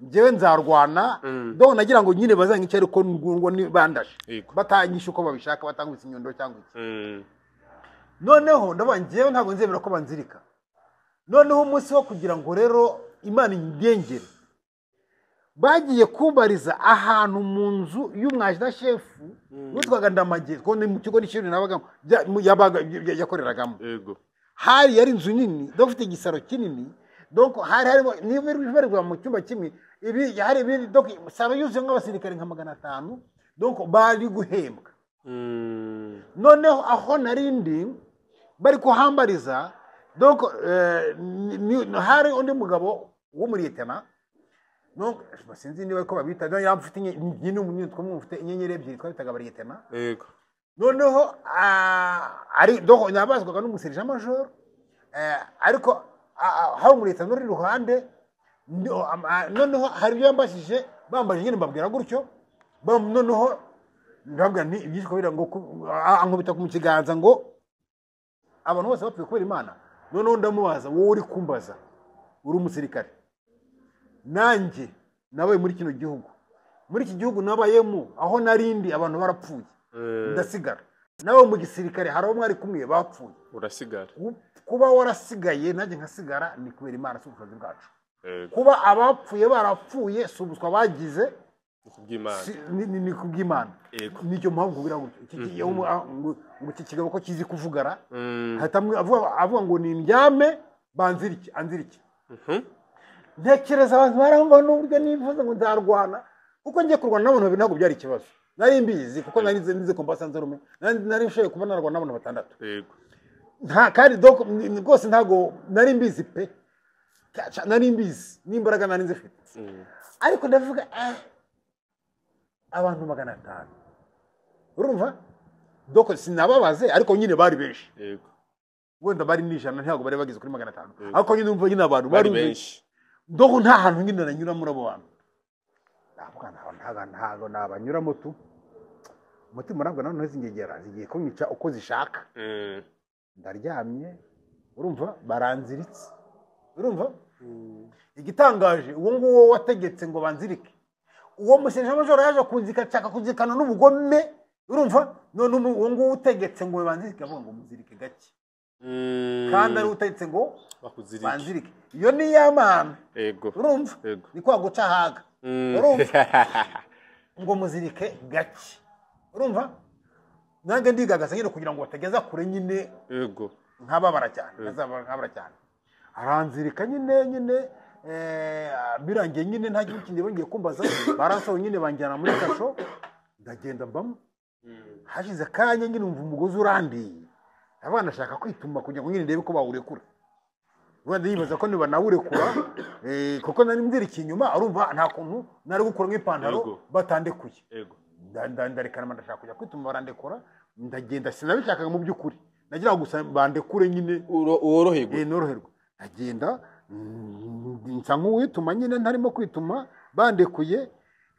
Njyewe nzarwana, do nagira ngo nyine bazanyica, ariko ngo ni bandashe. Batanyishe uko babishaka, batangwitse inyundo cyangwa iki. Noneho ndavuga njyewe ntabwo nzemera ko banzirika. Noneho umunsi wo kugira ngo rero Imana indengere, bagiye kumbariza ahantu mu nzu y'umwajida shefu witwaga Ndamage, ko ni mu kigo n'ishuri nabagamo, yakoreragamo. Hari yari inzu nini, donc ifite igisaro kinini, donc hari harimo niba bibarirwa mu cyumba kimwe, ibi hari ibindi, donc saro yuzuye nk'abasirikare nka 500, donc bari guhembwa. Noneho aho narindi bari kuhambariza, donc hari undi mugabo w'umuriyetena, donc sinzi niba ko babita, donc yamfite nyine mufite inyenyeri ebyiri twabitaga abariyetena. Yego. Noneho ari donc nabazwaga n'umuserija major, ariko hari umuriyetena uri iruhande. Noneho hari ibyo yambajije, bambajije nyine mbabwira gutyo. Noneho ndababwira nti ibyitwa bira ngo ankubita mu kiganza ngo abantu bose bapfuye kubera Imana. Noneho ndamubaza, wowe uri kumbaza uri umusirikare, nanjye nabaye muri kino gihugu, muri iki gihugu nabayemo aho narindi abantu barapfuye ndasigara, nawe mu gisirikare hari abo mwari kumwe bapfuye urasigara. Kuba warasigaye nanjye nkasigara ni kubera Imana, si ubushobozi bwacu. Kuba abapfuye barapfuye si ubuswa bagize, ni kubw'Imana. Nicyo mpamvu kubwira gutyo ngo iki kigabo ko kizi kuvugara, hahita avuga ngo ni ndyame banzirike anzirike. Ntekereza abantu barangwa n'uburyo nifuza ngo nzarwana, kuko ngiye kurwana n'abantu babiri ntabwo byari ikibazo, nari mbizi kuko nari nzi ko mbasanze rume, nari nshoboye kuba narwana n'abantu batandatu. Nta kandi rwose ntabwo nari mbizi pe, nari mbizi n'imbaraga nari nzifite, ariko ndavuga abantu 500 urumva, donc sinababaze ariko nyine bari benshi. Yego. Wenda bari n'ijana ntabwo bari bageze kuri 500, ariko nyine umva nyine abantu bari benshi. Donc nta hantu nyine nanyura muri abo bantu, ntabwo nabanyuramo tu. Umutima ntabwo noneho zingegera zigiye kunyica uko zishaka. Ndaryamye urumva baranziritse, urumva igitangaje uwo nguwo wategetse ngo banzirike, uwo muserija majoro yaje kunzika ashaka kunzikana n'ubugome, urumva none uwo nguwo utegetse ngo banzirike avuga ngo muzirike gake, kandi ari utegetse ngo banzirike, iyo ni yamana. Yego. Urumva ni kwa guca haga, urumva ngo muzirike gake, urumva nange ndigagaza nyine kugira ngo batageza kure nyine. Yego. Nkababara cyane, nkababara cyane, aranzirika nyine birangiye nyine nta gihugu kindi bongeye kumbaza, baransohoye nyine banjyana muri kasho, ndagenda mbamo. Hashize akanya nyine umva umugozi urandiye, abana ashaka kwituma kugira ngo nyine ndebe ko bawurekura. Wenda yibaza ko niba nawurekura, kuko nari nzirikiye inyuma, arumva nta kuntu nari gukura nk'ipantaro batandekuye. Ndarekana ndashaka kujya kwituma barandekura, ndagenda sinabishakaga mu by'ukuri, nagira gusa bandekure nyine woroherwe. Noroherwe. Ndagenda nsa nk'uwituma nyine ntarimo kwituma, bandekuye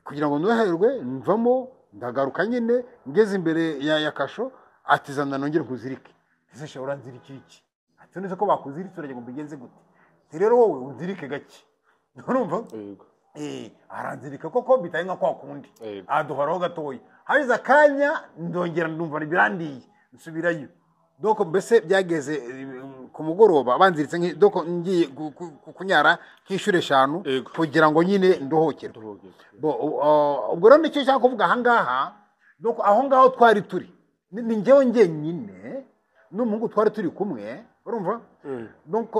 kugira ngo noroherwe, mvamo ndagaruka nyine ngeze imbere ya kasho, ati zana nongere nkuzirike. Ese sha uranzirika iki? Ati none ko bakuziritse uragira ngo mbigenze gute? Ati rero wowe unzirike gake. Urumva? Aranzirika koko bitaye nka kwa kundi, aduhoraho gatoya. Hariza akanya ndongera ndumva birandiye nsubirayo. Donc mbese byageze ku mugoroba banziritse donc ngiye kunyara nk'inshuro 5 kugira ngo nyine ndohokerwe. Ubwo rero nicyo nshaka kuvuga aha ngaha, donc aho ngaho twari turi ni njyewe njyenyine n'umuhungu twari turi kumwe, urumva, donc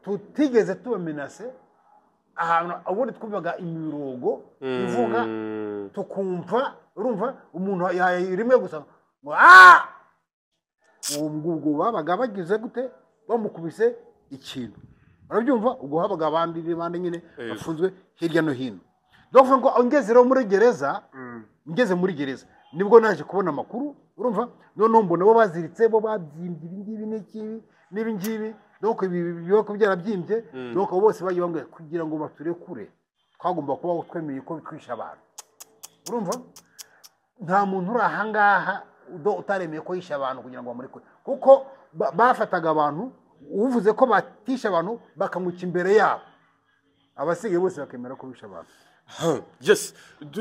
tutigeze tubamenase ahantu ubundi twumvaga imirongo ivuga tukumva, urumva umuntu rimwe gusa ngo ubwo babaga bagize gute bamukubise ikintu, urabyumva. Ubwo habaga abandi bandi nyine bafunzwe hirya no hino. Donc ngo ngeze rero muri gereza, ngeze muri gereza nibwo naje kubona amakuru, urumva, noneho mbona bo baziritse, bo babyimbye ibi ngibi n'ikibi n'ibi ngibi, donc ibi biboko byarabyimbye. Donc bose bagiye bambwira kugira ngo baturekure twagomba kuba twemeye ko twisha abantu, urumva nta muntu uri aha ngaha utaremeye ko yisha abantu kugira ngo bamurekure, kuko bafataga abantu uvuze ko batisha abantu bakamuca imbere yabo, abasigaye bose bakemera ko bisha abantu. Yes,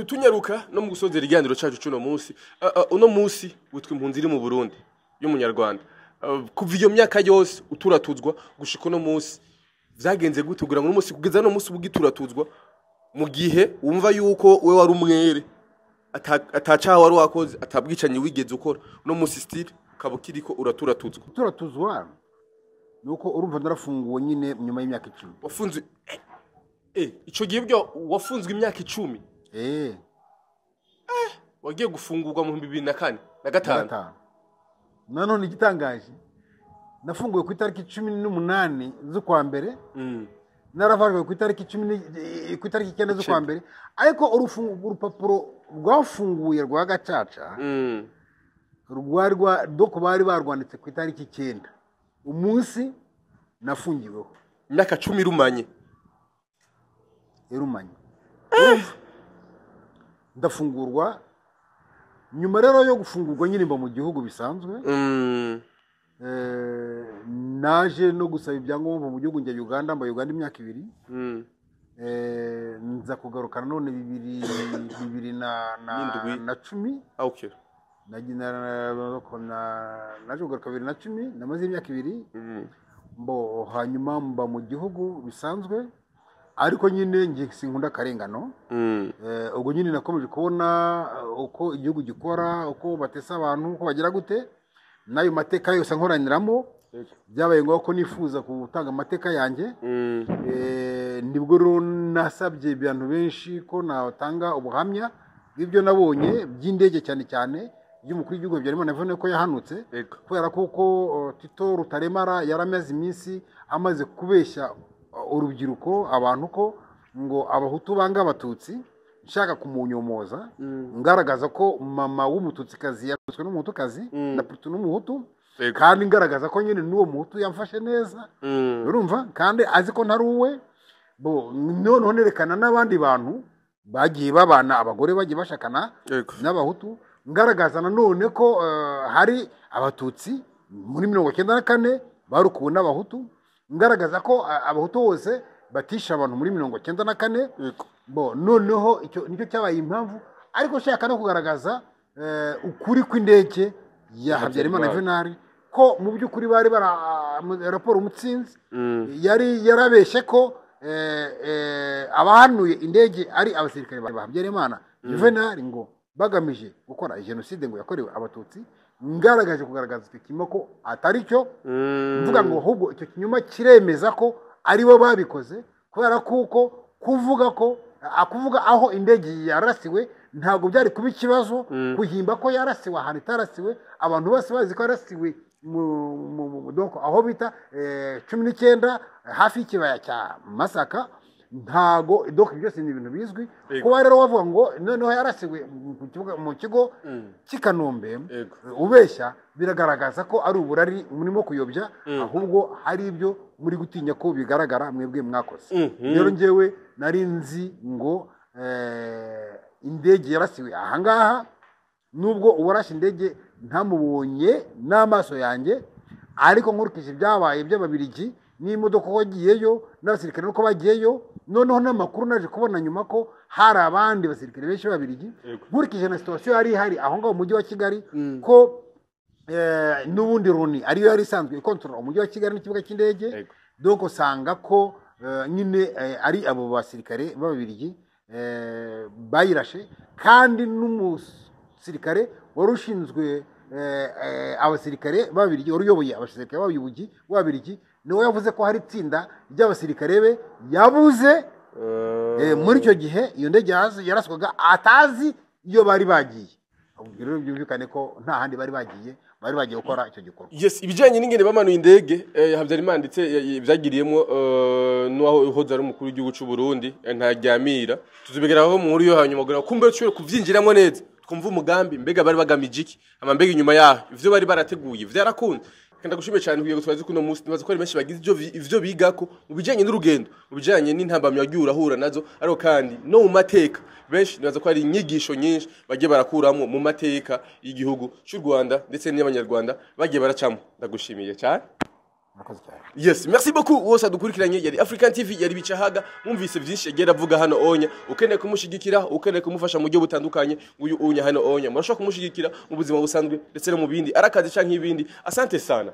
tunyaruka no mu gusozera ikiganiro cyacu cy'uno munsi. Uno munsi witwa impunzi iri mu Burundi y'umunyarwanda. Kuva iyo myaka yose uturatuzwa gushika uno munsi vyagenze gute kugira ngo uno munsi kugeza no munsi ubugituratuzwa mu gihe wumva yuko we wari umwere atacaha wari wakoze atabwicanyi wigeze ukora, uno munsi still ukaba ukiriko uraturatuzwa? Turatuzwa nuko urumva narafunguwe nyine nyuma y'imyaka 10. Wafunzwe ico gihe byo wafunzwe imyaka 10? Wagiye gufungurwa mu 2004 na gatanu. Gatanu. Nanone igitangaje, nafunguwe ku itariki 18 z'ukwa mbere, narafashwe ku itariki ku itariki 9 z'ukwa mbere, ariko urupapuro rwafunguye rwa Gacaca rwari rwa doko bari barwanditse ku itariki 9, umunsi nafungiweho. Imyaka 10 irumanye. Irumanye. Ndafungurwa. Nyuma rero yo gufungurwa nyine mba mu gihugu bisanzwe. Naje no gusaba ibyangombwa mu gihugu, njya Uganda, mba Uganda imyaka 2. Nza kugaruka none bibiri N'indwi. na 10. Ah, okay. Naje kugaruka 2010, namaze imyaka 2. Mbo hanyuma mba mu gihugu bisanzwe, ariko nyine njye sinkunda akarengano. Ubwo nyine nakomeje kubona uko igihugu gikora, uko batesa abantu, uko bagira gute, n'ayo mateka yose nkoraniramo. Byabaye ngombwa ko nifuza gutanga amateka yanjye. Nibwo rero nasabye abantu benshi ko natanga ubuhamya bw'ibyo nabonye by'indege, cyane cyane by'umukuru w'igihugu Habyarimana Juvenal ko yahanutse. Kubera kuko Tito Rutaremara yaramaze iminsi amaze kubeshya urubyiruko, abantu, ko ngo Abahutu banga Abatutsi, nshaka kumunyomoza, ngaragaza ko mama w'Umututsikazi yatutswe n'Umuhutukazi na Putu n'Umuhutu, kandi ngaragaza ko nyine n'uwo Muhutu yamfashe neza, urumva, kandi azi ko ntari uwe. Bo noneho nerekana n'abandi bantu bagiye babana, abagore bagiye bashakana n'Abahutu, ngaragaza nanone ko hari Abatutsi muri 94 barukuwe n'Abahutu, ngaragaza ko Abahutu bose batishe abantu muri 94. Bo noneho icyo nicyo cyabaye impamvu, ariko nshaka no kugaragaza ukuri kw'indege ya Habyarimana Juvenal, ko mu by'ukuri bari bara raporo Umutsinzi yari yarabeshye ko abahanuye indege ari abasirikare ba Habyarimana Juvenal, ngo bagamije gukora jenoside ngo yakorewe Abatutsi. Ngaragaje kugaragaza icyo kinyoma ko atari cyo, mvuga ngo ahubwo icyo kinyoma kiremeza ko aribo babikoze, kubera kuko kuvuga ko kuvuga aho indege yarasiwe ntabwo byari kuba ikibazo. Kuhimba ko yarasiwe ahantu itarasiwe, abantu bose bazi ko yarasiwe donc aho bita 19, hafi y'ikibaya cya Masaka, ntago donc byose ni ibintu bizwi. Kuba rero bavuga ngo noneho yarasiwe mu kibuga, mu kigo cy'i Kanombe, ubeshya, biragaragaza ko ari uburari murimo kuyobya, ahubwo hari ibyo muri gutinya ko bigaragara mwebwe mwakoze. Rero njyewe nari nzi ngo indege yarasiwe ahangaha, nubwo uwarashe indege ntamubonye n'amaso yanjye, ariko nkurikije ibyabaye by'Ababirigi n'imodoka uko bagiyeyo n'abasirikare uko bagiyeyo, noneho n'amakuru naje kubona nyuma ko hari abandi basirikare benshi b'Ababirigi, nkurikije na situation yari ihari aho ngaho mu mujyi wa Kigali, ko n'ubundi Loni ariyo yari isanzwe ikontorora umujyi wa Kigali n'ikibuga cy'indege. Donc usanga ko nyine ari abo basirikare b'Ababirigi bayirashe, kandi n'umusirikare wari ushinzwe abasirikare b'Ababirigi, wari uyoboye abasirikare b'Ababirigi, niwe yavuze ko hari itsinda ry'abasirikare be yabuze muri icyo gihe iyo ndege yaraswaga, atazi iyo bari bagiye. Ubwo rero byumvikane ko nta handi bari bagiye, bari bagiye gukora icyo gikorwa. Yes, ibijyanye n'ingene bamanuye indege Habyarimana, ndetse byagiriyemo n'uwaho uhoze ari umukuru w'igihugu cy'u Burundi, Ntaryamira, tuzibigeraho mu nkuru yo hanyuma kugira ngo kumbe dushobore kubyinjiramo neza, twumve umugambi, mbega bari bagamije iki, ama mbega inyuma yaho ivyo bari barateguye vyarakunze. Kandi ndagushimiye cyane kugira ngo twaze kuno munsi, nibaza ko ari benshi bagize ivyo bigako mu bijyanye n'urugendo, mu bijyanye n'intambamyi wagiye urahura nazo, ariko kandi no mu mateka benshi nibaza ko ari inyigisho nyinshi bagiye barakuramo mu mateka y'igihugu cy'u Rwanda ndetse n'Abanyarwanda bagiye baracamo. Ndagushimiye cyane. Murakoze cyane. Yes, merci beaucoup wose adukurikiranye. Yari African TV, yari Bicahaga. Mwumvise byinshi yagiye aravuga hano onya. Ukeneye kumushigikira, ukeneye kumufasha mu buryo butandukanye, uyu unya hano onya murashobora kumushigikira mu buzima busanzwe ndetse no mu bindi, arakazi canke ibindi. Asante sana.